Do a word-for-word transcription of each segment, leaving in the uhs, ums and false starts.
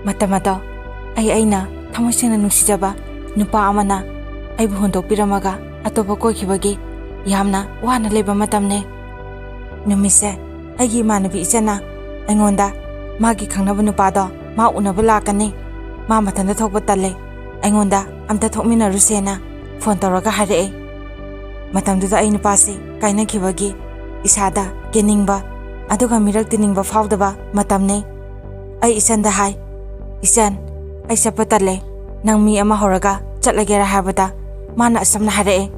ꯃꯇꯝ ꯑꯗꯣ ꯑꯩ ꯑꯩꯅ ꯊꯃꯣꯏ ꯁꯦꯡꯅ ꯅꯨꯡꯁꯤꯖꯕ ꯅꯨꯄꯥ ꯑꯃꯅ ꯑꯩꯕꯨ ꯍꯨꯟꯗꯣꯛꯄꯤꯔꯝꯃꯒ ꯑꯇꯣꯞꯄ ꯀꯣꯏꯈꯤꯕꯒꯤ ꯌꯥꯝꯅ ꯋꯥꯅ ꯂꯩꯕ ꯃꯇꯝꯅꯦ꯫ ꯅꯨꯃꯤꯠꯁꯦ ꯑꯩꯒꯤ ꯏꯃꯥꯟꯅꯕꯤ ꯏꯆꯟꯅ ꯑꯩꯉꯣꯟꯗ ꯃꯥꯒꯤ ꯈꯪꯅꯕ ꯅꯨꯄꯥꯗꯣ ꯃꯥ ꯎꯅꯕ ꯂꯥꯛꯀꯅꯤ, ꯃꯥ ꯃꯊꯟꯇ ꯊꯣꯛꯄ ꯇꯜꯂꯦ, ꯑꯩꯉꯣꯟꯗ ꯑꯝꯇ ꯊꯣꯛꯃꯤꯟꯅꯔꯨꯁꯦꯅ ꯐꯣꯟ ꯇꯧꯔꯒ ꯍꯥꯏꯔꯛꯑꯦ꯫ ꯃꯇꯝꯗꯨꯗ ꯑꯩ ꯅꯨꯄꯥꯁꯤ ꯀꯥꯏꯅꯈꯤꯕꯒꯤ ꯏꯁꯥꯗ ꯀꯦꯅꯤꯡꯕ ꯑꯗꯨꯒ ꯃꯤꯔꯛ ꯇꯤꯟꯅꯤꯡꯕ ꯐꯥꯎꯗꯕ ꯃꯇꯝꯅꯤ꯫ ꯑꯩ ꯏꯆꯟꯗ ꯍꯥꯏ, "ꯏꯆꯟ, ꯑꯩ ꯆꯠꯄ ꯇꯜꯂꯦ, ꯅꯪ ꯃꯤ ꯑꯃ ꯍꯧꯔꯒ ꯆꯠꯂꯒꯦꯔꯥ?" ꯍꯥꯏꯕꯗ ꯃꯥꯅ ꯑꯁꯨꯝꯅ ꯍꯥꯏꯔꯛꯑꯦ,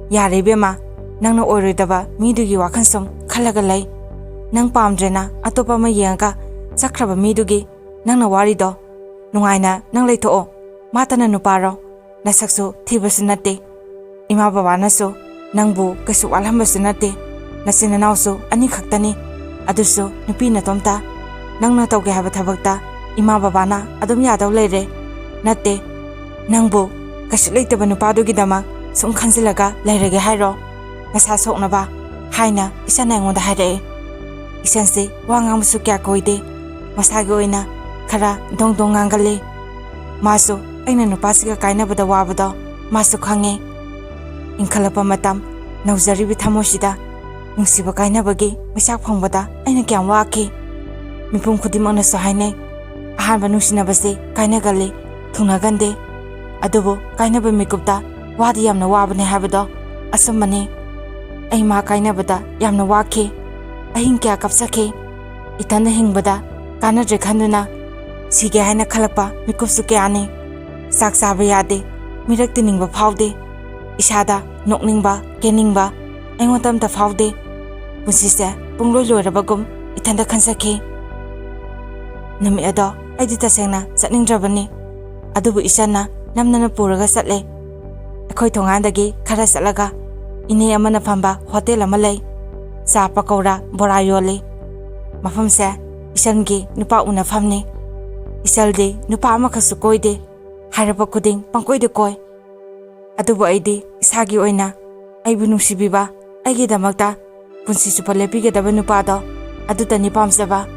"ꯌꯥꯔꯦ ꯏꯕꯦꯝꯃ, ꯅꯪꯅ ꯑꯣꯏꯔꯣꯏꯗꯕ ꯃꯤꯗꯨꯒꯤ ꯋꯥꯈꯜ ꯁꯨꯝ ꯈꯜꯂꯒ ꯂꯩ꯫ ꯅꯪ ꯄꯥꯝꯗ꯭ꯔꯦꯅ ꯑꯇꯣꯞꯄ ꯑꯃ ꯌꯦꯡꯉꯒ ꯆꯠꯈ꯭ꯔꯕ ꯃꯤꯗꯨꯒꯤ ꯅꯪꯅ ꯋꯥꯔꯤꯗꯣ? ꯅꯨꯡꯉꯥꯏꯅ ꯅꯪ ꯂꯩꯊꯣꯛꯑꯣ, ꯃꯥꯇꯅ ꯅꯨꯄꯥꯔꯣ? ꯅꯁꯛꯁꯨ ꯊꯤꯕꯁꯨ ꯅꯠꯇꯦ, ꯏꯃꯥ ꯕꯕꯥꯅꯁꯨ ꯅꯪꯕꯨ ꯀꯩꯁꯨ ꯋꯥꯠꯍꯟꯕꯁꯨ ꯅꯠꯇꯦ, ꯅꯆꯤꯟ ꯅꯅꯥꯎꯁꯨ ꯑꯅꯤꯈꯛꯇꯅꯤ, ꯑꯗꯨꯁꯨ ꯅꯨꯄꯤ ꯅꯇꯣꯝꯇ꯫ ꯅꯪꯅ ꯇꯧꯒꯦ ꯍꯥꯏꯕ ꯊꯕꯛꯇ ꯏꯃꯥ ꯕꯕꯥꯅ ꯑꯗꯨꯝ ꯌꯥꯗꯧ ꯂꯩꯔꯦ? ꯅꯠꯇꯦ, ꯅꯪꯕꯨ ꯀꯩꯁꯨ ꯂꯩꯇꯕ ꯅꯨꯄꯥꯗꯨꯒꯤꯗꯃꯛ ꯁꯨꯝ ꯈꯟꯖꯤꯜꯂꯒ ꯂꯩꯔꯒꯦ ꯍꯥꯏꯔꯣ, ꯅꯁꯥ ꯁꯣꯛꯅꯕ?" ꯍꯥꯏꯅ ꯏꯆꯟꯅ ꯑꯩꯉꯣꯟꯗ ꯍꯥꯏꯔꯛꯑꯦ꯫ ꯏꯆꯟꯁꯤ ꯋꯥ ꯉꯥꯡꯕꯁꯨ ꯀꯌꯥ ꯀꯣꯏꯗꯦ, ꯃꯁꯥꯒꯤ ꯑꯣꯏꯅ ꯈꯔ ꯗꯣꯡ ꯗꯣꯡ ꯉꯥꯡꯒꯜꯂꯤ꯫ ꯃꯥꯁꯨ ꯑꯩꯅ ꯅꯨꯄꯥꯁꯤꯒ ꯀꯥꯏꯅꯕꯗ ꯋꯥꯕꯗꯣ ꯃꯥꯁꯨ ꯈꯪꯉꯦ꯫ ꯏꯟꯈꯠꯂꯛꯄ ꯃꯇꯝ, ꯅꯧꯖꯔꯤꯕꯤ ꯊꯃꯣꯏꯁꯤꯗ ꯅꯨꯡꯁꯤꯕ ꯀꯥꯏꯅꯕꯒꯤ ꯃꯩꯆꯥꯛ ꯐꯪꯕꯗ ꯑꯩꯅ ꯀꯌꯥꯝ ꯋꯥꯈꯤ꯫ ꯃꯤꯄꯨꯝ ꯈꯨꯗꯤꯡꯃꯛꯅꯁꯨ ꯍꯥꯏꯅꯩ, ꯑꯍꯥꯟꯕ ꯅꯨꯡꯁꯤꯅꯕꯁꯤ ꯀꯥꯏꯅꯒꯜꯂꯤ, ꯊꯨꯡꯅꯒꯟꯗꯦ꯫ ꯑꯗꯨꯕꯨ ꯀꯥꯏꯅꯕ ꯃꯤꯀꯨꯞꯇ ꯋꯥꯗꯤ ꯌꯥꯝꯅ ꯋꯥꯕꯅꯦ ꯍꯥꯏꯕꯗꯣ ꯑꯆꯨꯝꯕꯅꯤ꯫ ꯑꯩ ꯃꯥ ꯀꯥꯏꯅꯕꯗ ꯌꯥꯝꯅ ꯋꯥꯈꯤ꯫ ꯑꯍꯤꯡ ꯀꯌꯥ ꯀꯞꯆꯈꯤ꯫ ꯏꯊꯟꯗ ꯍꯤꯡꯕꯗ ꯀꯥꯟꯅꯗ꯭ꯔꯦ ꯈꯟꯗꯨꯅ ꯁꯤꯒꯦ ꯍꯥꯏꯅ ꯈꯜꯂꯛꯄ ꯃꯤꯀꯨꯞꯁꯨ ꯀꯌꯥꯅꯤ꯫ ꯆꯥꯛ ꯆꯥꯕ ꯌꯥꯗꯦ, ꯃꯤꯔꯛ ꯇꯤꯟꯅꯤꯡꯕ ꯐꯥꯎꯗꯦ꯫ ꯏꯁꯥꯗ ꯅꯣꯛꯅꯤꯡꯕ, ꯀꯦꯅꯤꯡꯕ ꯑꯩꯉꯣꯟꯗ ꯑꯝꯇ ꯐꯥꯎꯗꯦ꯫ ꯄꯨꯟꯁꯤꯁꯦ ꯄꯨꯡꯂꯣꯏ ꯂꯣꯏꯔꯕꯒꯨꯝ ꯏꯊꯟꯗ ꯈꯟꯖꯈꯤ꯫ ꯅꯨꯃꯤꯠ ꯑꯗꯣ ꯑꯩꯗꯤ ꯇꯁꯦꯡꯅ ꯆꯠꯅꯤꯡꯗ꯭ꯔꯕꯅꯤ, ꯑꯗꯨꯕꯨ ꯏꯆꯟꯅ ꯅꯝꯗꯅ ꯄꯨꯔꯒ ꯆꯠꯂꯦ꯫ ꯑꯩꯈꯣꯏ ꯊꯣꯡꯒꯥꯟꯗꯒꯤ ꯈꯔ ꯆꯠꯂꯒ ꯏꯅꯦ ꯑꯃꯅ ꯐꯝꯕ ꯍꯣꯇꯦꯜ ꯑꯃ ꯂꯩ꯫ ꯆꯥ, ꯄꯀꯧꯔꯥ, ꯕꯣꯔꯥ ꯌꯣꯜꯂꯤ꯫ ꯃꯐꯝꯁꯦ ꯏꯆꯟꯒꯤ ꯅꯨꯄꯥ ꯎꯅꯐꯝꯅꯤ꯫ ꯏꯆꯜꯗꯤ ꯅꯨꯄꯥ ꯑꯃꯈꯛꯁꯨ ꯀꯣꯏꯗꯦ, ꯍꯥꯏꯔꯛꯄ ꯈꯨꯗꯤꯡ ꯄꯪꯀꯣꯏꯗ ꯀꯣꯏ꯫ ꯑꯗꯨꯕꯨ ꯑꯩꯗꯤ ꯏꯁꯥꯒꯤ ꯑꯣꯏꯅ ꯑꯩꯕꯨ ꯅꯨꯡꯁꯤꯕꯤꯕ, ꯑꯩꯒꯤꯗꯃꯛꯇ ꯄꯨꯟꯁꯤ ꯆꯨꯞꯄ ꯂꯦꯞꯄꯤꯒꯗꯕ ꯅꯨꯄꯥꯗꯣ ꯑꯗꯨꯇꯅꯤ ꯄꯥꯝꯖꯕ꯫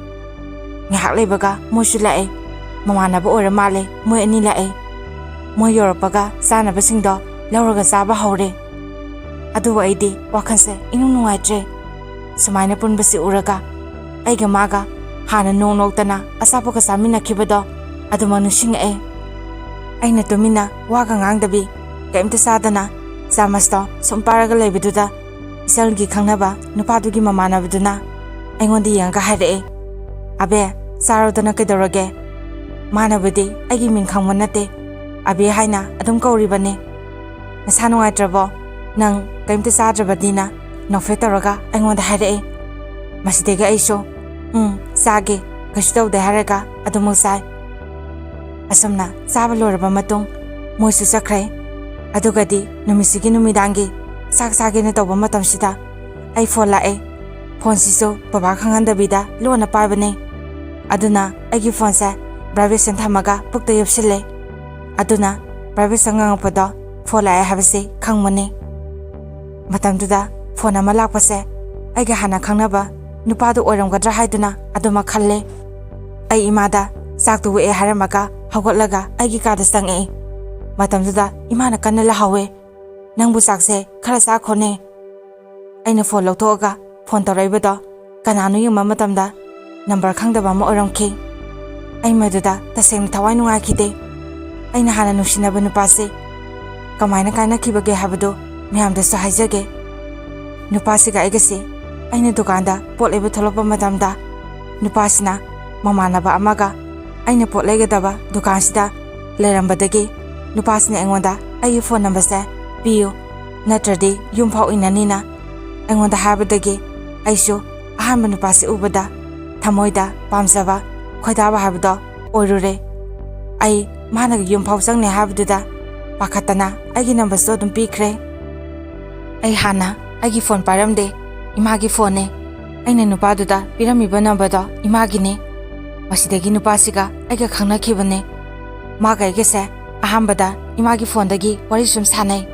ꯉꯥꯏꯍꯥꯛ ꯂꯩꯕꯒ ꯃꯣꯏꯁꯨ ꯂꯥꯛꯑꯦ꯫ ꯃꯃꯥꯟꯅꯕ ꯑꯣꯏꯔ ꯃꯥꯜꯂꯦ꯫ ꯃꯣꯏ ꯑꯅꯤ ꯂꯥꯛꯑꯦ꯫ ꯃꯣꯏ ꯌꯧꯔꯛꯄꯒ ꯆꯥꯅꯕꯁꯤꯡꯗꯣ ꯂꯧꯔꯒ ꯆꯥꯕ ꯍꯧꯔꯦ꯫ ꯑꯗꯨꯕꯨ ꯑꯩꯗꯤ ꯋꯥꯈꯜꯁꯦ ꯏꯅꯨꯡ ꯅꯨꯡꯉꯥꯏꯇ꯭ꯔꯦ꯫ ꯁꯨꯃꯥꯏꯅ ꯄꯨꯟꯕꯁꯤ ꯎꯔꯒ ꯑꯩꯒ ꯃꯥꯒ ꯍꯥꯟꯅ ꯅꯣꯡ ꯅꯣꯛꯇꯅ ꯑꯆꯥꯄꯣꯠꯀ ꯆꯥꯃꯤꯟꯅꯈꯤꯕꯗꯣ ꯑꯗꯨꯃꯛ ꯅꯤꯡꯁꯤꯡꯉꯛꯑꯦ꯫ ꯑꯩꯅ ꯇꯨꯃꯤꯟꯅ ꯋꯥꯒ ꯉꯥꯡꯗꯕꯤ ꯀꯔꯤꯝꯇ ꯆꯥꯗꯅ ꯆꯥꯃꯁꯇꯣ ꯁꯨꯝ ꯄꯥꯏꯔꯒ ꯂꯩꯕꯗꯨꯗ ꯏꯆꯜꯒꯤ ꯈꯪꯅꯕ ꯅꯨꯄꯥꯗꯨꯒꯤ ꯃꯃꯥꯟꯅꯕꯗꯨꯅ ꯑꯩꯉꯣꯟꯗ ꯌꯦꯡꯉꯒ ꯍꯥꯏꯔꯛꯑꯦ, "ꯑꯕꯦ, ꯆꯥꯔꯣꯗꯅ ꯀꯩꯗꯧꯔꯒꯦ? ꯃꯥꯅꯕꯨꯗꯤ ꯑꯩꯒꯤ ꯃꯤꯡ ꯈꯪꯕ ꯅꯠꯇꯦ, ꯑꯕꯦ ꯍꯥꯏꯅ ꯑꯗꯨꯝ ꯀꯧꯔꯤꯕꯅꯦ꯫ ꯅꯁꯥ ꯅꯨꯡꯉꯥꯏꯇ꯭ꯔꯕꯣ? ꯅꯪ ꯀꯔꯤꯝꯇ ꯆꯥꯗ꯭ꯔꯕꯗꯤꯅ?" ꯅꯣꯛꯐꯦꯠ ꯇꯧꯔꯒ ꯑꯩꯉꯣꯟꯗ ꯍꯥꯏꯔꯛꯑꯦ꯫ ꯃꯁꯤꯗꯒꯤ ꯑꯩꯁꯨ, "ꯎꯝ, ꯆꯥꯒꯦ, ꯀꯩꯁꯨ ꯇꯧꯗꯦ" ꯍꯥꯏꯔꯒ ꯑꯗꯨꯃꯛ ꯆꯥꯏ꯫ ꯑꯁꯨꯝꯅ ꯆꯥꯕ ꯂꯣꯏꯔꯕ ꯃꯇꯨꯡ ꯃꯣꯏꯁꯨ ꯆꯠꯈ꯭ꯔꯦ꯫ ꯑꯗꯨꯒꯗꯤ ꯅꯨꯃꯤꯠꯁꯤꯒꯤ ꯅꯨꯃꯤꯗꯥꯡꯒꯤ ꯆꯥꯛ ꯆꯥꯒꯦꯅ ꯇꯧꯕ ꯃꯇꯝꯁꯤꯗ ꯑꯩ ꯐꯣꯟ ꯂꯥꯛꯑꯦ꯫ ꯐꯣꯟꯁꯤꯁꯨ ꯕꯕꯥ ꯈꯪꯍꯟꯗꯕꯤꯗ ꯂꯣꯟꯅ ꯄꯥꯏꯕꯅꯦ꯫ ꯑꯗꯨꯅ ꯑꯩꯒꯤ ꯐꯣꯟꯁꯦ vibration ꯊꯝꯃꯒ ꯄꯨꯛꯇ ꯌꯦꯞꯁꯤꯜꯂꯦ꯫ ꯑꯗꯨꯅ vibration ꯉꯪꯉꯛꯄꯗꯣ ꯐꯣꯟ ꯂꯥꯛꯑꯦ ꯍꯥꯏꯕꯁꯤ ꯈꯪꯕꯅꯦ꯫ ꯃꯇꯝꯗꯨꯗ ꯐꯣꯟ ꯑꯃ ꯂꯥꯛꯄꯁꯦ ꯑꯩꯒ ꯍꯥꯟꯅ ꯈꯪꯅꯕ ꯅꯨꯄꯥꯗꯨ ꯑꯣꯏꯔꯝꯒꯗ꯭ꯔꯥ ꯍꯥꯏꯗꯨꯅ ꯑꯗꯨꯃꯛ ꯈꯜꯂꯦ꯫ ꯑꯩ ꯏꯃꯥꯗ ꯆꯥꯛꯇꯨ ꯑꯣꯛꯑꯦ ꯍꯥꯏꯔꯝꯃꯒ ꯍꯧꯒꯠꯂꯒ ꯑꯩꯒꯤ ꯀꯥꯗ ꯆꯪꯉꯛꯑꯦ꯫ ꯃꯇꯝꯗꯨꯗ ꯏꯃꯥꯅ ꯀꯟꯅ ꯂꯥꯍꯧꯋꯦ, "ꯅꯪꯕꯨ ꯆꯥꯛꯁꯦ ꯈꯔ ꯆꯥꯈꯣꯅꯦ"꯫ ꯑꯩꯅ ꯐꯣꯟ ꯂꯧꯊꯣꯛꯑꯒ ꯐꯣꯟ ꯇꯧꯔꯛꯏꯕꯗꯣ ꯀꯅꯥꯅꯣ ꯌꯦꯡꯕ ꯃꯇꯝꯗ ꯅꯝꯕꯔ ꯈꯪꯗꯕ ꯑꯃ ꯑꯣꯏꯔꯝꯈꯤ꯫ ꯑꯩ ꯃꯗꯨꯗ ꯇꯁꯦꯡꯅ ꯊꯋꯥꯏ ꯅꯨꯡꯉꯥꯏꯈꯤꯗꯦ꯫ ꯑꯩꯅ ꯍꯥꯟꯅ ꯅꯨꯡꯁꯤꯅꯕ ꯅꯨꯄꯥꯁꯦ ꯀꯃꯥꯏꯅ ꯀꯥꯏꯅꯈꯤꯕꯒꯦ ꯍꯥꯏꯕꯗꯨ ꯃꯌꯥꯝꯗꯁꯨ ꯍꯥꯏꯖꯒꯦ꯫ ꯅꯨꯄꯥꯁꯤꯒ ꯑꯩꯒꯁꯤ ꯑꯩꯅ ꯗꯨꯀꯥꯟꯗ ꯄꯣꯠ ꯂꯩꯕ ꯊꯣꯛꯂꯛꯄ ꯃꯇꯝꯗ ꯅꯨꯄꯥꯁꯤꯅ ꯃꯃꯥꯟꯅꯕ ꯑꯃꯒ ꯑꯩꯅ ꯄꯣꯠ ꯂꯩꯒꯗꯕ ꯗꯨꯀꯥꯟꯁꯤꯗ ꯂꯩꯔꯝꯕꯗꯒꯤ ꯅꯨꯄꯥꯁꯤꯅ ꯑꯩꯉꯣꯟꯗ ꯑꯩꯒꯤ ꯐꯣꯟ ꯅꯝꯕꯔꯁꯦ ꯄꯤꯌꯨ, ꯅꯠꯇ꯭ꯔꯗꯤ ꯌꯨꯝ ꯐꯥꯎ ꯏꯟꯅꯅꯤꯅ ꯑꯩꯉꯣꯟꯗ ꯍꯥꯏꯕꯗꯒꯤ ꯑꯩꯁꯨ ꯑꯍꯥꯟꯕ ꯅꯨꯄꯥꯁꯤ ꯎꯕꯗ ꯊꯃꯣꯏꯗ ꯄꯥꯝꯖꯕ, ꯈꯣꯏꯗꯥꯕ ꯍꯥꯏꯕꯗꯣ ꯑꯣꯏꯔꯨꯔꯦ꯫ ꯑꯩ ꯃꯥꯅ ꯌꯨꯝ ꯐꯥꯎ ꯆꯪꯅꯤ ꯍꯥꯏꯕꯗꯨꯗ ꯄꯥꯈꯠꯇꯅ ꯑꯩꯒꯤ ꯅꯝꯕꯔꯁꯨ ꯑꯗꯨꯝ ꯄꯤꯈ꯭ꯔꯦ꯫ ꯑꯩ ꯍꯥꯟꯅ ꯑꯩꯒꯤ ꯐꯣꯟ ꯄꯥꯏꯔꯝꯗꯦ, ꯏꯃꯥꯒꯤ ꯐꯣꯟꯅꯦ꯫ ꯑꯩꯅ ꯅꯨꯄꯥꯗꯨꯗ ꯄꯤꯔꯝꯃꯤꯕ ꯅꯝꯕꯔꯗꯣ ꯏꯃꯥꯒꯤꯅꯦ꯫ ꯃꯁꯤꯗꯒꯤ ꯅꯨꯄꯥꯁꯤꯒ ꯑꯩꯒ ꯈꯪꯅꯈꯤꯕꯅꯦ꯫ ꯃꯥꯒ ꯑꯩꯒꯁꯦ ꯑꯍꯥꯟꯕꯗ ꯏꯃꯥꯒꯤ ꯐꯣꯟꯗꯒꯤ ꯋꯥꯔꯤ ꯁꯨꯝ ꯁꯥꯟꯅꯩ꯫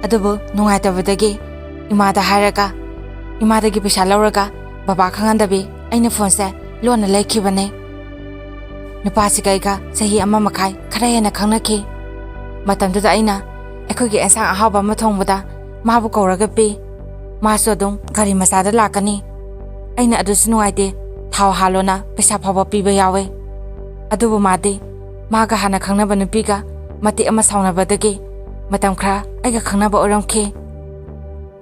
ꯑꯗꯨꯕꯨ ꯅꯨꯡꯉꯥꯏꯇꯕꯗꯒꯤ ꯏꯃꯥꯗ ꯍꯥꯏꯔꯒ ꯏꯃꯥꯗꯒꯤ ꯄꯩꯁꯥ ꯂꯧꯔꯒ ꯕꯕꯥ ꯈꯪꯍꯟꯗꯕꯤ ꯑꯩꯅ ꯐꯣꯟꯁꯦ ꯂꯣꯟꯅ ꯂꯩꯈꯤꯕꯅꯦ꯫ ꯅꯨꯄꯥꯁꯤꯒ ꯑꯩꯒ ꯆꯍꯤ ꯑꯃ ꯃꯈꯥꯏ ꯈꯔ ꯍꯦꯟꯅ ꯈꯪꯅꯈꯤ꯫ ꯃꯇꯝꯗꯨꯗ ꯑꯩꯅ ꯑꯩꯈꯣꯏꯒꯤ ꯑꯦꯟꯁꯥꯡ ꯑꯍꯥꯎꯕ ꯑꯃ ꯊꯣꯡꯕꯗ ꯃꯥꯕꯨ ꯀꯧꯔꯒ ꯄꯤ꯫ ꯃꯥꯁꯨ ꯑꯗꯨꯝ ꯒꯥꯔꯤ ꯃꯆꯥꯗ ꯂꯥꯛꯀꯅꯤ꯫ ꯑꯩꯅ ꯑꯗꯨꯁꯨ ꯅꯨꯡꯉꯥꯏꯇꯦ, ꯊꯥꯎ ꯍꯥꯜꯂꯣꯅ ꯄꯩꯁꯥ ꯐꯥꯎꯕ ꯄꯤꯕ ꯌꯥꯎꯋꯦ꯫ ꯑꯗꯨꯕꯨ ꯃꯥꯗꯤ ꯃꯥꯒ ꯍꯥꯟꯅ ꯈꯪꯅꯕ ꯅꯨꯄꯤꯒ ꯃꯇꯦꯛ ꯑꯃ ꯁꯥꯎꯅꯕꯗꯒꯤ ꯃꯇꯝ ꯈꯔ ꯑꯩꯒ ꯈꯪꯅꯕ ꯑꯣꯏꯔꯝꯈꯤ꯫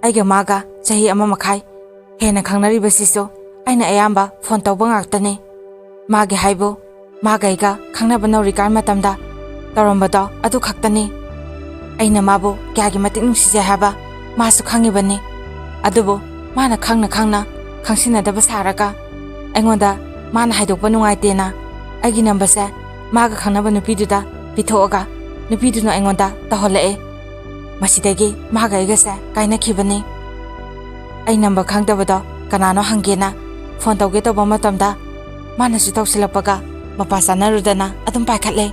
ꯑꯩꯒ ꯃꯥꯒ ꯆꯍꯤ ꯑꯃ ꯃꯈꯥꯏ ꯍꯦꯟꯅ ꯈꯪꯅꯔꯤꯕꯁꯤꯁꯨ ꯑꯩꯅ ꯑꯌꯥꯝꯕ ꯐꯣꯟ ꯇꯧꯕ ꯉꯥꯛꯇꯅꯤ꯫ ꯃꯥꯒꯤ ꯍꯥꯏꯕꯨ ꯃꯥꯒ ꯑꯩꯒ ꯈꯪꯅꯕ ꯅꯧꯔꯤꯀꯥꯟ ꯃꯇꯝꯗ ꯇꯧꯔꯝꯕꯗꯣ ꯑꯗꯨ ꯈꯛꯇꯅꯤ꯫ ꯑꯩꯅ ꯃꯥꯕꯨ ꯀꯌꯥꯒꯤ ꯃꯇꯤꯛ ꯅꯨꯡꯁꯤꯖꯩ ꯍꯥꯏꯕ ꯃꯥꯁꯨ ꯈꯪꯉꯤꯕꯅꯤ꯫ ꯑꯗꯨꯕꯨ ꯃꯥꯅ ꯈꯪꯅ ꯈꯪꯅ ꯈꯪꯁꯤꯟꯅꯗꯕ ꯁꯥꯔꯒ ꯑꯩꯉꯣꯟꯗ ꯃꯥꯅ ꯍꯥꯏꯗꯣꯛꯄ ꯅꯨꯡꯉꯥꯏꯇꯦꯅ ꯑꯩꯒꯤ ꯅꯝꯕꯔꯁꯦ ꯃꯥꯒ ꯈꯪꯅꯕ ꯅꯨꯄꯤꯗꯨꯗ ꯄꯤꯊꯣꯛꯑꯒ ꯅꯨꯄꯤꯗꯨꯅ ꯑꯩꯉꯣꯟꯗ ꯇꯧꯍꯜꯂꯛꯑꯦ꯫ ꯃꯁꯤꯗꯒꯤ ꯃꯥꯒ ꯑꯩꯒꯁꯦ ꯀꯥꯏꯅꯈꯤꯕꯅꯤ꯫ ꯑꯩ ꯅꯝꯕꯔ ꯈꯪꯗꯕꯗꯣ ꯀꯅꯥꯅꯣ ꯍꯪꯒꯦꯅ ꯐꯣꯟ ꯇꯧꯒꯦ ꯇꯧꯕ ꯃꯇꯝꯗ ꯃꯥꯅꯁꯨ ꯇꯧꯁꯤꯜꯂꯛꯄꯒ ꯃꯄꯥ ꯆꯥꯅꯔꯨꯗꯅ ꯑꯗꯨꯝ ꯄꯥꯏꯈꯠꯂꯦ꯫